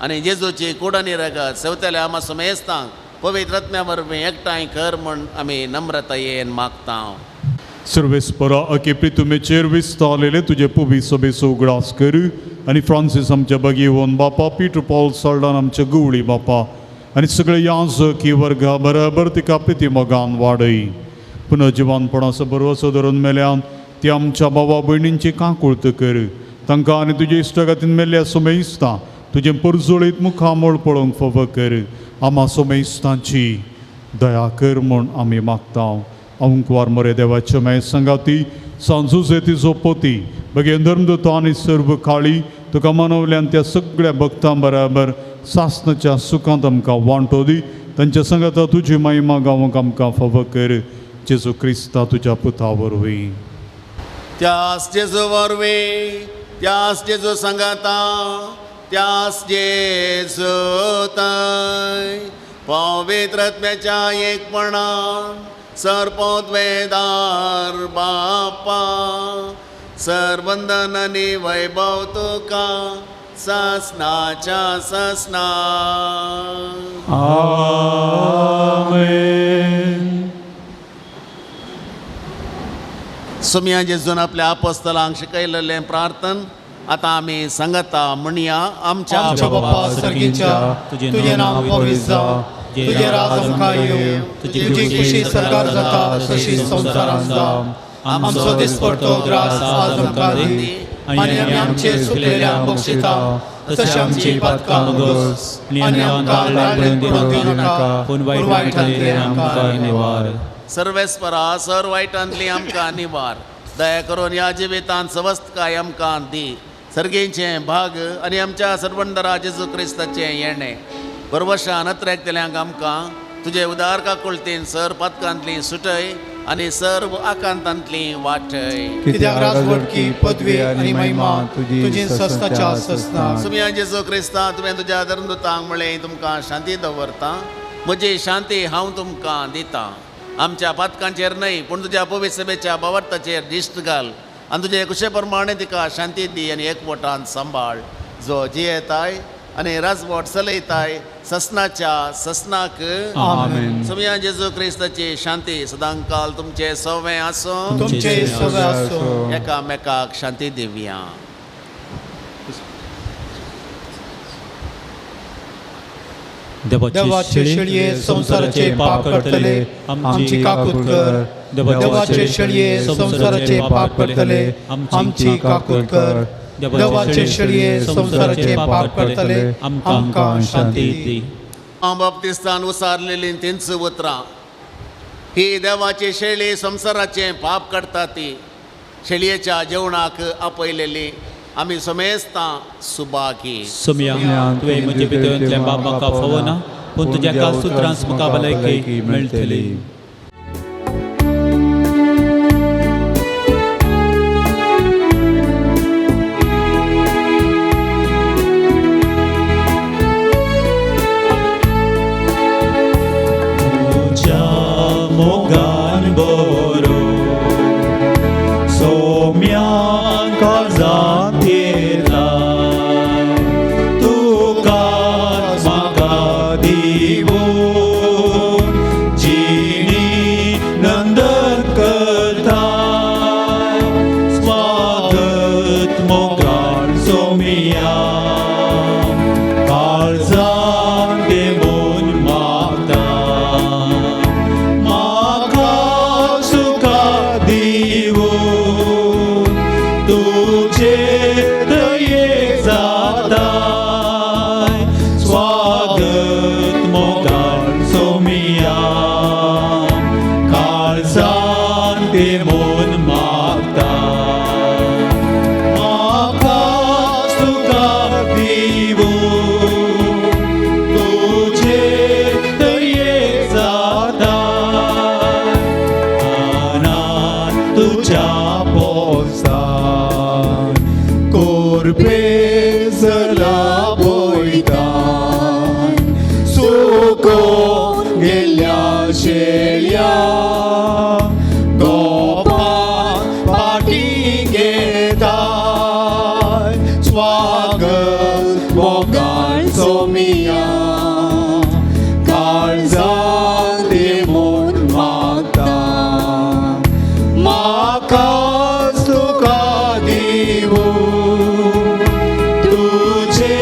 आनी जेजूची कूड आनी रगत सेवतल्या आमा समेस्तांक पवित्र आत्म्या वरवीं एकठांय कर म्हूण आमी नम्रतायेन मागता. सर्वेस्परा अके प्रितुमेचेर विस्तारलेले तुजे पुबी सभेचो उगडास कर आनी फ्रांसीस आमच्या बगीवन बापा, पीटर पॉल साल्डान आमच्या गुवळी बापा आनी सगळे याजकी वर्गा बरोबर तिका प्रिती मोगान वाडय. पुनर्जिवानपणाचो बरवसो धरून मेल्यान ती आमच्या बाबा भयणींची काकुळत कर. तांकां आनी तुजे इश्टागतीन मेल्ल्या सोमेस्तां तुजें परजळीत मुखामळ पळोवंक फावो कर. आमा सोमेस्तांची दया कर म्हूण आमी मागता. अंकवार मोरे देवाच्या माय संगाती सांजूजे तिजो पोती बगे धर्मदूत आनी सर्व काळी तुका मनवल्यान त्या सगळ्या भक्तां बराबर सासनाच्या सुखांत आमकां वांटो दी. तांच्या संगाता तुजी महिमा गावंक आमकां फावो कर. जेजू क्रिस्ता तुज्या पुता वरवीं. त्यास जेजू वरवीं, त्यास जेजू संगाता, त्यास जेजू ताय पवित्र आत्म्याच्या एकपणान सर्पोद्वेदार बापा सरबंधन आनी वैभव तुका ससनाच्या ससना. आमेन. सुम्या जेजून आपल्या आपोस्तलांक शिकयलेलें प्रार्थन आतां आमी सांगता म्हणया. आमच्या बापा सर्गीच्या, तुजें नांव पवित्र जावं, तुजें राज आमकां येवं, तुजी खुशी सरकार जाता तशी संवसारांत जावं. आमचो दिसपडतो ग्रास आज आमकां दी आनी आमी आमचे चुकलेल्यांक बक्षिता तशें आमची पातकां मोगस आनी आमकां लाळेंत पडूंक दिवनाका, पूण वायटांतली आमकां निवार. सर्वेस्परा सर वायटांतली आमकां निवार. दया करून ह्या जिवितांत सवस्तकाय आमकां दी. सर्गींचें भाग आनी आमच्या सर्वंदरा जेजू क्रिस्ताचें येणें बरवशान अत्रेकतल्यांक आमकां तुजे उदार काकुळतीन सर पातकांतली सुटय आनी सर्व आकांतांतली वाटय. कित्याक राजवटकी पदवी आनी महिमा तुजी सस्ताच्या सस्ना. सुम्या जेजू क्रिस्ता तुवें तुज्या धर्मदूतांक म्हळें तुमकां शांती दवरता, म्हजी शांती हांव तुमकां दितां. आमच्या पातकांचेर न्हय पूण तुज्या पवित्र सभेच्या बावर्ताचेर दिश्ट घाल आनी तुजे कुशे प्रमाणे तिका शांती दी आनी एकवटान सांबाळ. जो जियेताय आनी राजवट चलयताय ससनाच्या ससनाक. आमेन. सुम्या जेजू क्रिस्ताची शांती सदांकाल तुमचे सवे आसूं, तुमचे सवे आसूं. एकामेकाक शांती दिवया. देवाचे शेळये संवसाराचे पाप करतले आमची काकूत कर. देवाचे शेळये संवसाराचे पाप करतले आमची काकूत कर. देवाचे शेळये संवसाराचे पाप करतले आमकां शांती दी. बाप्तिस्तान उसारलेली तींच उतरां. ही देवाची शेळी संवसाराचें पाप करता ती शेळयेच्या जेवणाक आपयलेली आमी समेस्तां सुबागी. सोम्या तुवें म्हजे भितरल्या बाप म्हाका फावना, पूण तुज्या काल सुत्रांस म्हाका भलायकी मेळटली. सोमिया काळजान देवून मागता म्हाका सुखा दिवून तुजे दयेक जाताय स्वागत मोगाळ सोमिया काळजान देवून मागता म्हाका सुखा दिवून तुजे दयेक जाताय आनान तुज्या पोस्तान कोरपेसला पळयतान सुकोन गेल्या शेळ्या गोपान फाटीं घेताय स्वागत मोगाळ सोमिया काळजान देवून मागता म्हाका तुका दिवून तुजे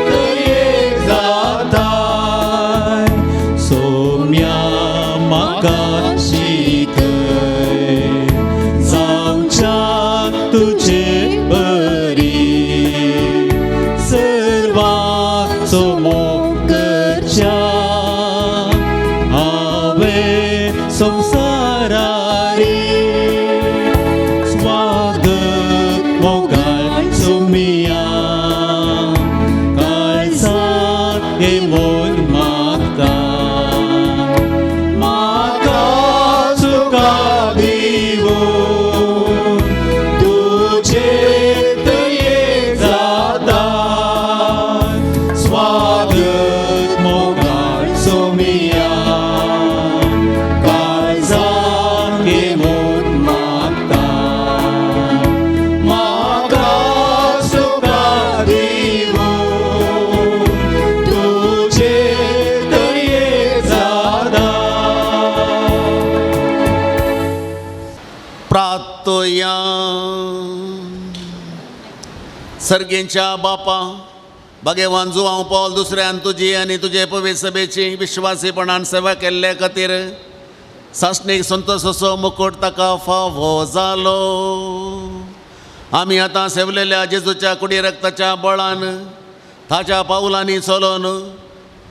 दयेक जाताय सोम्या म्हाका शिकय जावच्याक तुजे बरी सर्वांचो मोग करच्या हांवें संवसारारी स्वागत मोगाळ सोमिया काळजान देवून मागता म्हाका सुखा दिवून तुजे दयेक जाताय स्वागत मोगाळ सोमिया काळजान देवून मागता म्हाका सुखा दिवून तुजे दयेक जाताय. प्रार्थोया. सर्गेंच्या बापा भगवान जुवांव पावल दुसऱ्यान तुजी आनी तुजे पवित्र सभेची विश्वासीपणान सेवा केल्ले खातीर सासणीक संतोषाचो मुकुट ताका फावो जालो. आमी आतां सेवलेल्या जेजूच्या कुडी रक्ताच्या बळान ताच्या पावलांनी चलोन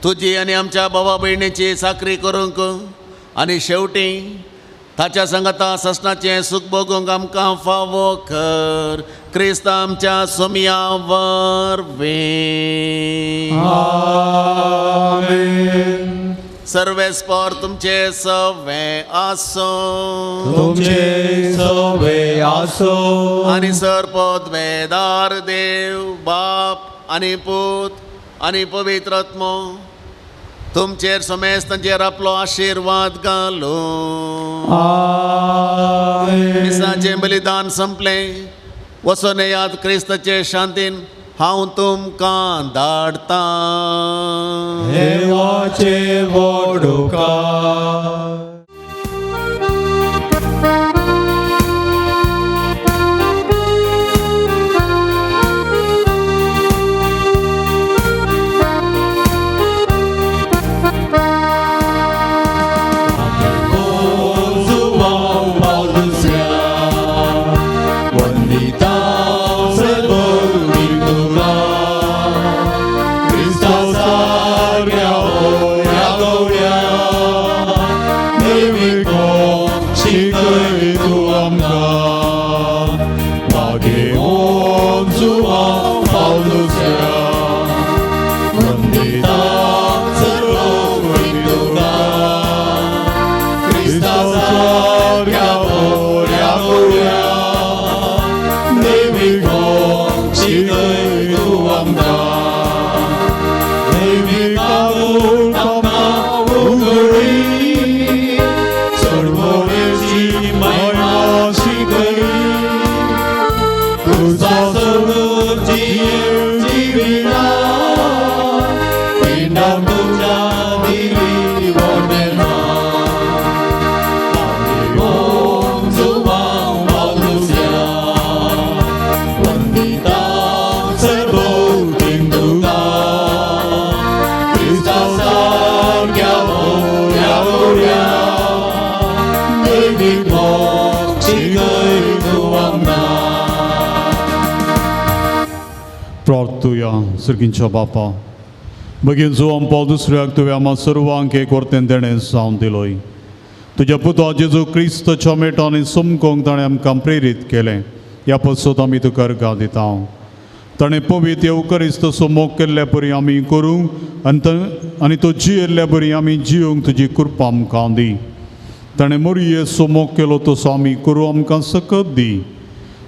तुजी आनी आमच्या भावा भयणीची चाकरी करूंक आनी शेवटी ताच्या सांगाता ससनाचें सूख भोगूंक आमकां फावो कर क्रिस्त आमच्या सोमया वरवीं. आमेन. सर्वेस्पर तुमचे सवे आसूं तुमचे सवे आसो आनी सर पदवेदार देव बाप आनी पूत आनी पवित्र आत्मो तुमचेर समेस्तांचेर आपलो आशिर्वाद घालूं. आमेन. मिसाचें बलिदान संपलें वचोन येयात क्रिस्ताचे शांतीन हांव तुमकां धाडटां. देवाचे वडुकार. क्रिस्ता सारक्या ओया गवळ्या भोवतीन तुका क्रिस्ता सारक्या बऱ्या बऱ्या दैवीक मोग शिकय तूं आमकां. प्रार्थुया. सर्गींच्या बापा, बगीन जुवान पावल दुसऱ्याक तुवें आम्हा सर्वांक एक वर्तेन देणें जावन दिलोय. तुज्या पुता जेजू क्रिस्तच्या मेटांनी समकोंक ताणें आमकां प्रेरीत केलें. ह्या पसत आमी तुका अर्गां दिता. ताणें पवित्र येवकरिस्त मोग केल्ल्या परी आमी करूंक आनी तो जियेल्ल्या परी आमी जियोंक तुजी कृपा आमकां दी. ताणें मोरये मोग केलो तसो आमी करूं आमकां सकत दी.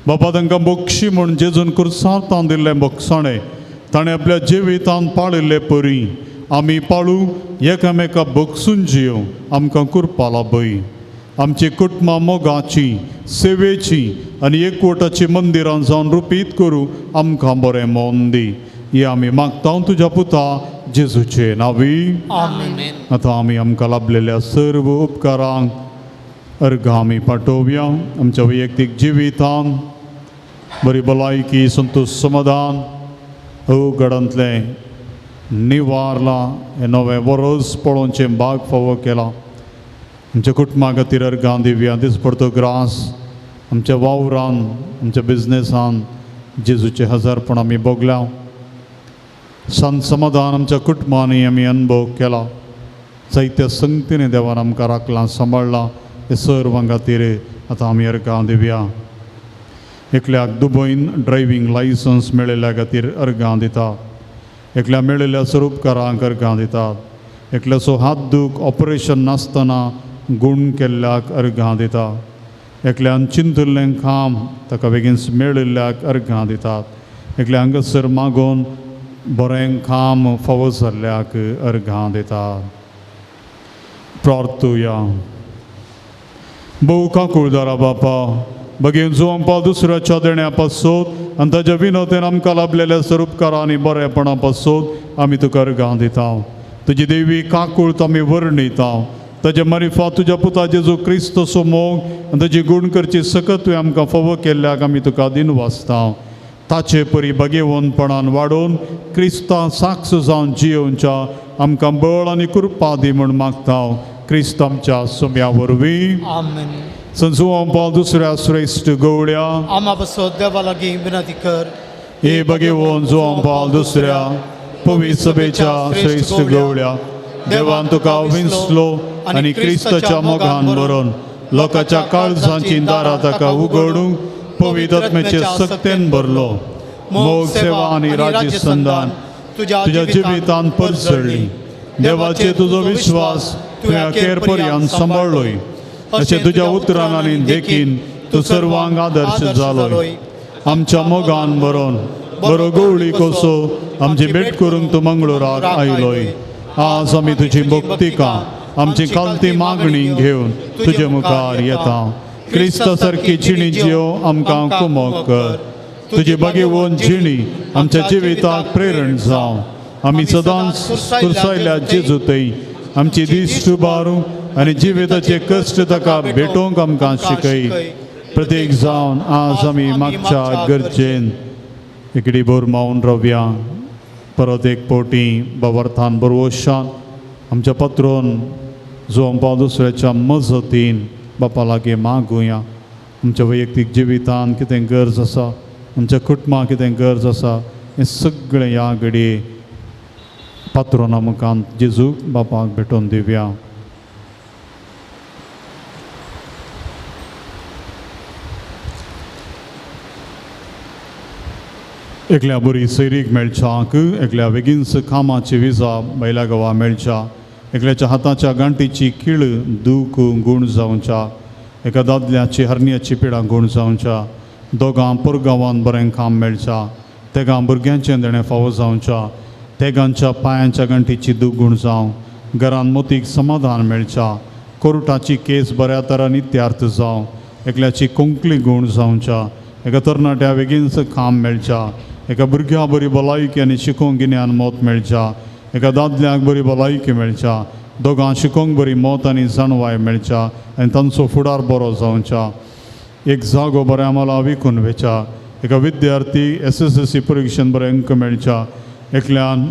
बापा, तांकां बक्षी म्हूण जेजून कुर्सांत दिल्लें बक्षाणें ताणें आपल्या जिवितांत पाळिल्ले परी आमी पाळू एकामेका बक्षून जियों आमकां कृपा लाभय. आमची कुटुंबां मोगाची, सेवेची आनी एकवटाची मंदिरां जावन रुपीत करूं आमकां बरें मन दी. हे आमी मागता तुज्या पुता जेजूचे नावी. आमेन. आतां आमी आमकां लाभलेल्या सर्व उपकारांक अर्घां आमी पाठोवया. आमच्या वैयक्तीक जिवितांत बरी भलायकी, संतोश, समाधान अवघडांतलें निवारलां. हें नवें वरस पळोवचें भाग फावो केलां. आमच्या कुटुंबा खातीर अर्घां दिवया. दिसपडतो ग्रास आमच्या वावरान, आमच्या बिजनेसान जेजूचें हजारपण आमी भोगल्या. संत समाधान आमच्या कुटुंबांनी आमी अनुभव केला. जायत्या संगतीने देवान आमकां राखलां, सांबाळ्ळां. हे सर्वां खातीर आतां आमी अर्घां दिवया. एकल्याक दुबयन ड्रायव्हींग लायसन्स मेळिल्ल्या खातीर अर्घां दिता. एकल्या मेळिल्ल्या स्वरूपकारांक अर्घां दितात. एकल्याचो हात दूख ऑपरेशन नासतना गूण केल्ल्याक अर्घां दिता. एकल्यान चिंतिल्लें काम ताका बेगीन मेळिल्ल्याक अर्घां दितात. एकल्या हांगासर मागोवन बरें काम फावो जाल्ल्याक अर्घां दितात. प्रार्थुया. भोव काकुळदारा बापा, बगीन जुवान पावल दुसऱ्याच्या देण्या पासत आनी ताज्या विनोदेन आमकां लाभलेल्या स्वरूपकारां आनी बरेपणा पासत आमी तुका अर्घां दिता. तुजी देवी काकूळत आमी वर्णिता. ताजे मारिफात तुज्या पुता जेजू क्रिस्तचो मोग आनी ताजी गूण करची सकत तुवें आमकां फावो केल्ल्याक आमी तुका दिनवासता. ताचे परी बगेवनपणान वाडोवन क्रिस्ता साक्ष जावन जियोवच्या आमकां बळ आनी कृपा दी म्हूण मागता क्रिस्त आमच्या सुम्या वरवीं. आमेन. संजुवान पावल दुसऱ्या श्रेश्ठ गवळ्या, आमा पासत देवा लागीं विनंती कर. हे बगेवन जुवान पावल दुसऱ्या पवित्र सभेच्या श्रेश्ठ गवळ्या, देवान तुका विंचलो आनी क्रिस्ताच्या मोगान भरून लोकांच्या काळजांची दारां ताका उगडूंक पवित्र आत्म्याचे सक्तेन भरलो. मोग, सेवा आनी राज्य संदान तुज्या जिवितान परजळ्ळी. देवाचे तुजो विश्वास तुवें अखेर पर्यंत सांबाळ्ळोय. अशें तुज्या उतरान आनी देखीन तूं सर्वांक आदर्श जालोय. आमच्या मोगान भरोन बरो गवळी कसो आमची भेट करूंक तूं मंगळुराक आयलोय. आज आमी तुजी भक्तिका, आमची खालती मागणी घेवन तुजे मुखार येता. क्रिस्ता सारकी जिणी जियो आमकां कुमक कर. तुजी बगेवन जिणी आमच्या जिविताक प्रेरण जावं. आमी सदांच कुर्सायल्या जेजूतय आमची दिश्ट उबारूं आनी जिविताचे कश्ट ताका भेटोवंक आमकां शिकय. प्रत्येक जावन आज आमी मागच्या गरजेन एकडे भर मावन रावया. परत एक पावटी बाबार्थान बरवशान आमच्या पत्रोन जुवान पावल दुसऱ्याच्या मजतीन बापा लागीं मागुया. आमच्या वैयक्तीक जिवितान कितें गरज आसा, आमच्या कुटुंबाक कितें गरज आसा, हें सगळें ह्या घडये पात्रोना मुखान जेजूक बापाक भेटोवन दिवया. एकल्या बरी सैरीक मेळच्याक, एकल्या बेगीनच कामाची विजा बैला गांवा मेळच्या, एकल्याच्या हाताच्या गांठीची खीळ दूख गूण जावच्या, एका दादल्याची हरण्याची पिडा गूण जावच्या, दोगां पोरगांवान बरें काम मेळच्या, तेगां भुरग्यांचें देणें फावो जावच्या, तेगांच्या पांयांच्या गांठीची दूख गूण जावं, घरान मोतीक समाधान मेळच्या, कोर्टाची केस बऱ्या तरान इत्यार्थ जावं, एकल्याची कोंकली गूण जावच्या, एका तरणाट्या बेगीनच काम मेळच्या, एका भुरग्या बरी भलायकी आनी शिकोवंक गिन्यान मत मेळच्या, एका दादल्याक बरी भलायकी मेळच्या, दोगां शिकोवंक बरी मत आनी जाणवाय मेळच्या आनी तांचो फुडार बरो जावच्या, एक जागो बऱ्या मला विकून वेच्या, एका विद्यार्थी SSLC परिक्षेन बरें अंक मेळच्या, एकल्यान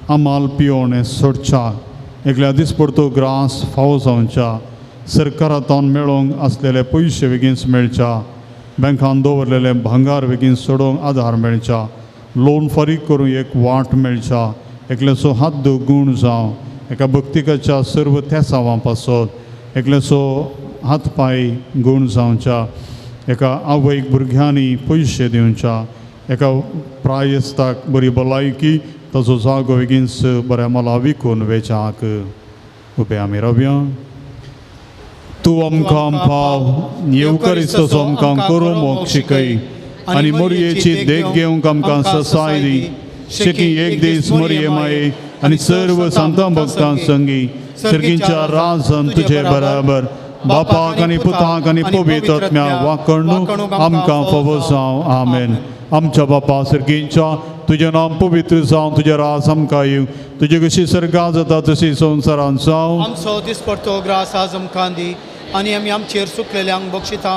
आमाल पियोवणें सोडच्या, एकल्या दिसपडतो ग्रास फावो जावच्या, सरकारांतल्यान मेळोवंक आसलेले पयशे बेगीन मेळच्या, बँकान दवरलेले भांगार बेगीन सोडोवंक आदार मेळच्या, लोन फारीक करूंक एक वाट मेळच्या, एकल्याचो हात गूण जावं, एका भक्तिकाच्या सर्व तेसावां पासत एकल्याचो हात पांय गूण जावच्या, एका आवयक भुरग्यांनी पयशे दिवच्या, एका प्रायस्ताक बरी भलायकी ताचो जागो बेगीनच बऱ्या मला विकून वेच्याक. उबे आमी रावया. तूं आमकां पाव येवकरिस्तचो आमकां करूं मोग शिकय आनी मोरयेची देख घेवंक आमकां ससाय दी. शेकी एक दीस मोरये माये आनी सर्व संतां भक्तां संगी सर्गींच्या राजन तुजे बराबर बापाक आनी पुताक आनी पवित्र आत्म्या वांकडू आमकां फावो जावं. आमेन. आमच्या बापा सर्गींच्या, तुजें नांव पवित्र जावं, तुजें राज आमकां येवं, तुजे कशी सर्गां जाता तशी संवसारांत जावं. आमचो दिसपडतो ग्रास आज आमकां दी आनी आमी आमचेर सुकलेल्यांक बक्षिता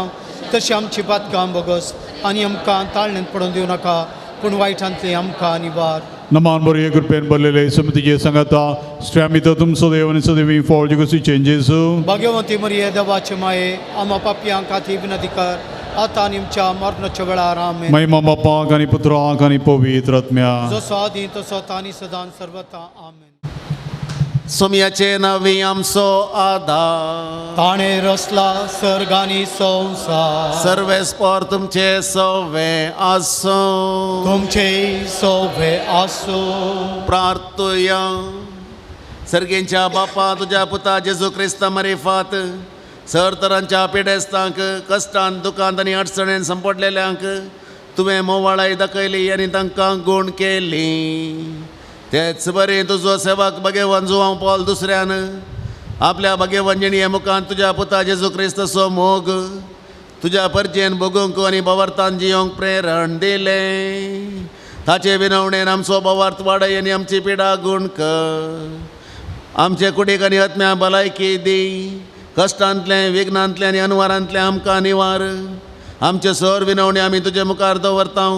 तशी आमची पातकां बोगस आनी आमकां ताळणेंत पडून दिवं नाका पूण वायटांतली आमकां निवार. नमान बरी कृपेन भरलेले समितीचे सांगाता स्ट्रॅमितो तुमचो देव आनी सदैवी फॉळ कशी चेंजेस. भाग्यवंती मरिये देवाचे माये आमा पापयां खातीर विनंती कर आतां आनी आमच्या मरणाच्या वेळार. आमेन. महिमा बापाक आनी पुत्राक आनी पवित्र आत्म्या. जसो आदी तसो आतां आनी सदां सर्वता. आमेन. सोमयाचे नावी आमचो आदार, ताणें रचला सर्ग आनी संवसार, सर्वेस्पोर तुमचे सवे आसूं, तुमचे सवे आसूं. प्रार्थुया. सर्गींच्या बापा, तुज्या पुता जेजू क्रिस्ता मरिफात सर तरांच्या पिडेस्तांक, कश्टान, दुकांत आनी अडचणेन संपडलेल्यांक तुवें मोवाळाय दाखयली आनी तांकां गूण केली. तेच बरें तुजो सेवक भगेवन जुवांव पॉल दुसऱ्यान आपल्या भगेवन जिणये मुखान तुज्या पुता जेजू क्रिस्ताचो मोग तुज्या परजेन भोगूंक आनी भवार्थान जियोंक प्रेरण दिलें. ताचे विनवणेन आमचो भवार्थ वाडय आनी आमची पिडा गूण कर. आमचे कुडीक आनी आत्म्या भलायकी दी. कश्टांतलें, विघ्नांतलें आनी अनवारांतलें आमकां निवार. आमचे सर विनवणी आमी तुजे मुखार दवरता.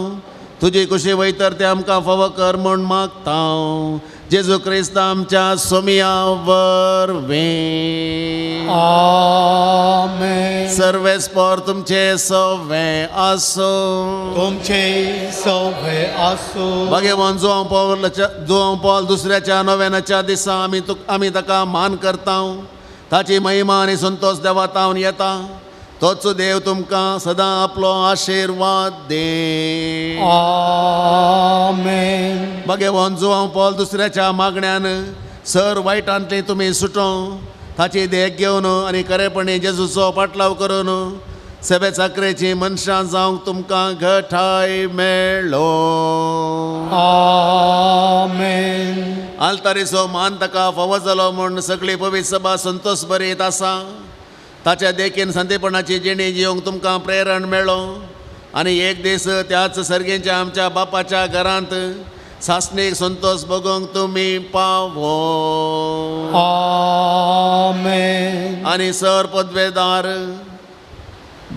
तुजी कुशी वयतर ते आमकां फावो कर म्हूण मागता. जेजू क्रिस्त आमच्या सोमिया वरवीं. आमेन. सर्वेस्पोर तुमचे सवे आसूं, तुमचे सवे आसूं. भगवान जुवांव पॉल दुसऱ्याच्या नव्यानाच्या दिसा आमी ताका मान करता. ताची महिमा आनी संतोश देवा तावन येता. तोच देव तुमकां सदां आपलो आशिर्वाद दे. आमेन. भगवान जुवांव पॉल दुसऱ्याच्या मागण्यान सर वायटांतली तुमी सुटों. ताची देख घेवन आनी खरेपणी जेजूचो पाटलाव करून सेवे चाकरेची मनशां जावंक तुमकां घटाय मेळ्ळो. आमेन. आल्तारीचो मान ताका फावो जालो म्हूण सगळी पवित्र सभा संतोश बरीत आसा. ताच्या देखीन संदेपणाची जिणी जिवंक तुमकां प्रेरण मेळ्ळो आनी एक दीस त्याच सर्गेच्या आमच्या बापाच्या घरांत सासणीक संतोश भोगोवंक तुमी पावो. आमेन. आनी सर पदवेदार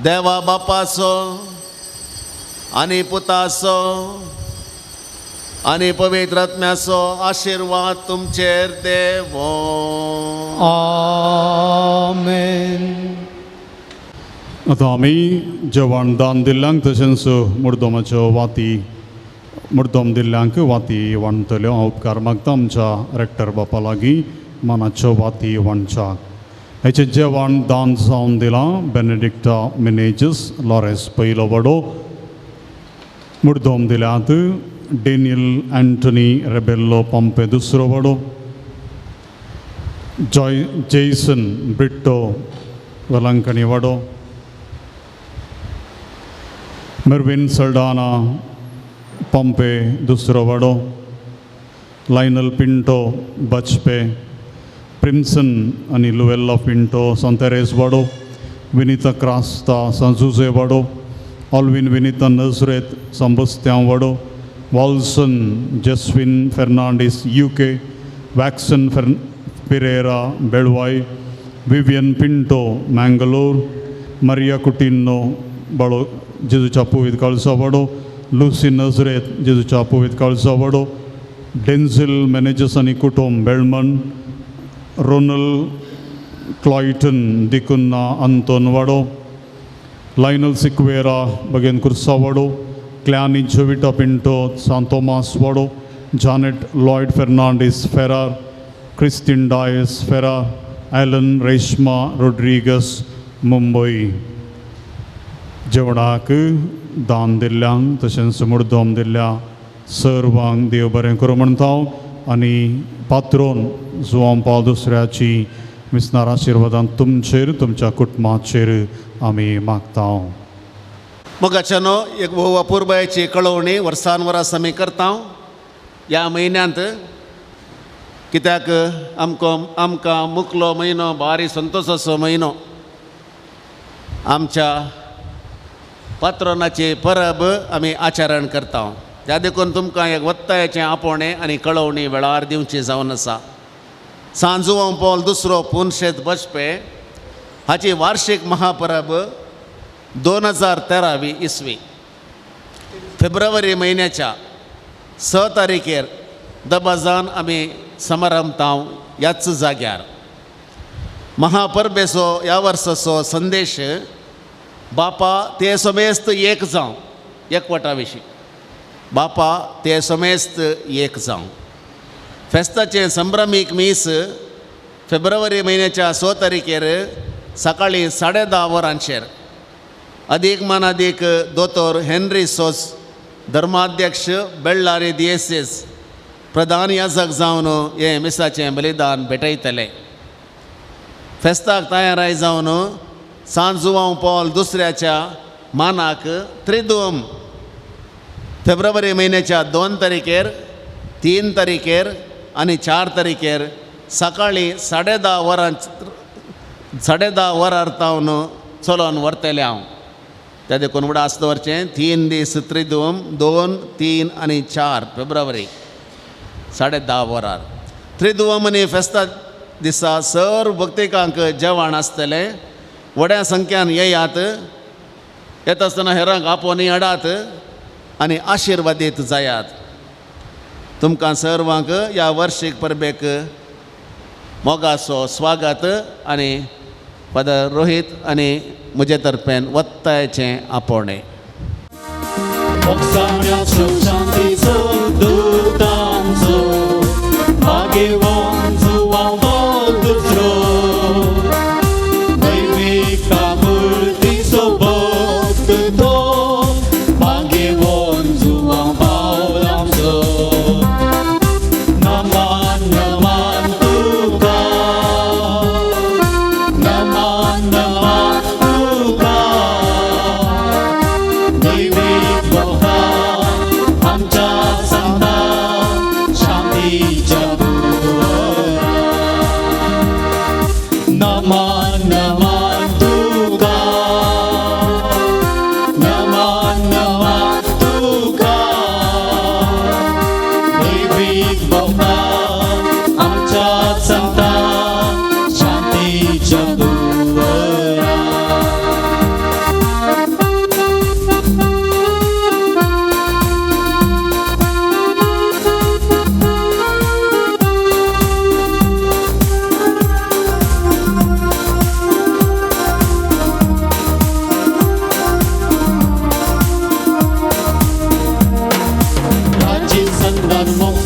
देवा बापाचो आनी पुताचो आनी पवित्र आत्म्याचो आशिर्वाद तुमचेर देवो. आमेन. आतां आमी जेवण दान दिल्ल्यांक तशेंच मुर्दमाच्यो वाती मुर्दम दिल्ल्यांक वाती वांटतल्यो. हांव उपकार मागता आमच्या रेक्टर बापा लागीं मानाच्यो वाती वांटच्याक. हेचें जेवण दान जावन दिलां बेनेडिक्टा मिनेजस लॉरेन्स पयलो वडो. मुर्दम दिल्यात डेनियल एंटनी रेबेल्लो पंपे दुसरो वडो, जॉय जेसन ब्रिट्टो वेलंकणी वडो, मेरविन सल्डाना पंपे दुसरो वडो, लायनल पिंटो बचपे, प्रिम्सन आनी लुवेल्ला पिंटो सांतेरेस वडो, विनिता क्रास्ता सांजुजे वडो, ऑल्विन विनिता नजरेत सांबस्त्यांव वडो, Walson Jeswin Fernandes UK, Waxon Pereira Belvai, Vivian Pinto Mangalore, Maria Coutinho बाळो जेजूच्या पुवीत कळसो वडो, लुसी नजरेत जेजूच्या पवित्र काळजा वाडो, डेन्झिल मॅनेजर्स आनी कुटुंब बेळमन, रोनल क्लॉयटन दिकुन्ना अंतोन वाडो, लायनल सिक्वेरा बगेन कुर्सा वाडो, क्लॅनी जोविटा पिंटो सांतोमास वाडो, Janet Lloyd Fernandes Ferrer, Christine Dias Ferrer, Alan Reshma Rodrigues Mumbai. जेवणाक दान दिल्ल्यांक तशेंच मुर्दम दिल्ल्या सर्वांक देव बरें करूं म्हणटा आनी पात्रोन जुवां पावल दुसऱ्याची विसनार आशिर्वादान तुमचेर तुमच्या कुटुंबाचेर आमी मागता. मोगाच्यानो, एक भोव अपुरबायेची कळोवणी वर्सान वर्स आमी करता ह्या म्हयन्यांत, कित्याक आमकां मुकलो म्हयनो भारी संतोशाचो म्हयनो. आमच्या पात्रोनाची परब आमी आचरण करता. त्या देखून तुमकां एक वत्तायेचें आपोवणें आनी कळोवणी वेळार दिवची जावन आसा. सांजुवां पावल दुसरो पुनशेत बजपे हाची वार्षीक महापरब 2013 इसवी फेब्रुवारी म्हयन्याच्या 6 तारखेर दबाजान आमी समारंभता ह्याच जाग्यार. महापरबेचो ह्या वर्साचो संदेश बापा ते समेस्त एक जावं, एकवटा विशीं. बापा ते समेस्त एक जावं. फेस्ताचें संभ्रमीक मीस फेब्रुवारी म्हयन्याच्या 6 तारखेर सकाळीं 10:30 वरांचेर अदीक मानादीक दोतोर हेनरी सोस धर्माध्यक्ष बेळ्ळारी दियेसीस प्रधान याजक जावन हें मिसाचें बलिदान भेटयतले. फेस्ताक तयाराय जावन सांजुवांव पावल दुसऱ्याच्या मानाक त्रिदुम फेब्रुवारी म्हयन्याच्या 2 तारखेर, 3 तारखेर आनी 4 तारखेर सकाळीं 10:30 वरां 10:30 वरार तावन चलोवन व्हरतलें हांव. त्या देखून उडास दवरचें 3 दीस त्रिदुम 2, 3 आनी 4 फेब्रुवारी 10:30 वरार त्रिदुम आनी फेस्ता दिसा सर्व भक्तिकांक जेवण आसतलें. व्हड्या संख्यान येयात, येता आसतना हेरांक आपोवणी हाडात आनी आशिर्वादीत जायात. तुमकां सर्वांक ह्या वर्शीक परबेक मोगाचो स्वागत आनी फादर रोहीत आनी म्हजे तर्फेन वत्तायेचें आपोवणें.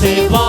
सेवा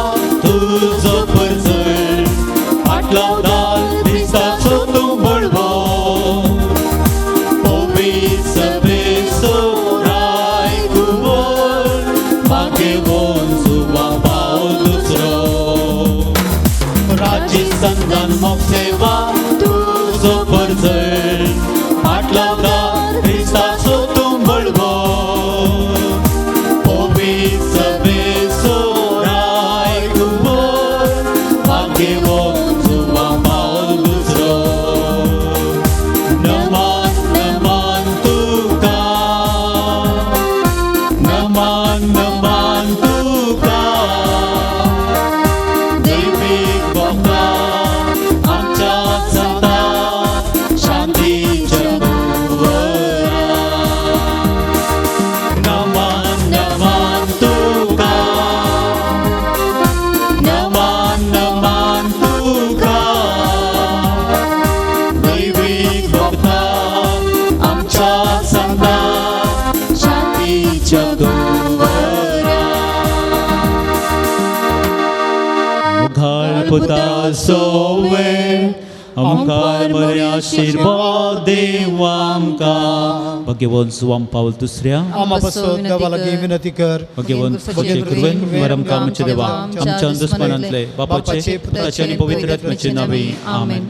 जेजूच्या कुंवरा मुखार पुता सोवे आमकार बरे आशिर्वाद देव आमकां भगवंत सुवाम पावल दुसऱ्या आमा पासत देवा लागीं विनंती कर. भगवंत तुजे कृपेन वर आमकां आमचे देवा आमच्या दुस्मनांतले बापाचे पुताचे आनी पवित्र आत्म्याचे नावे आमेन.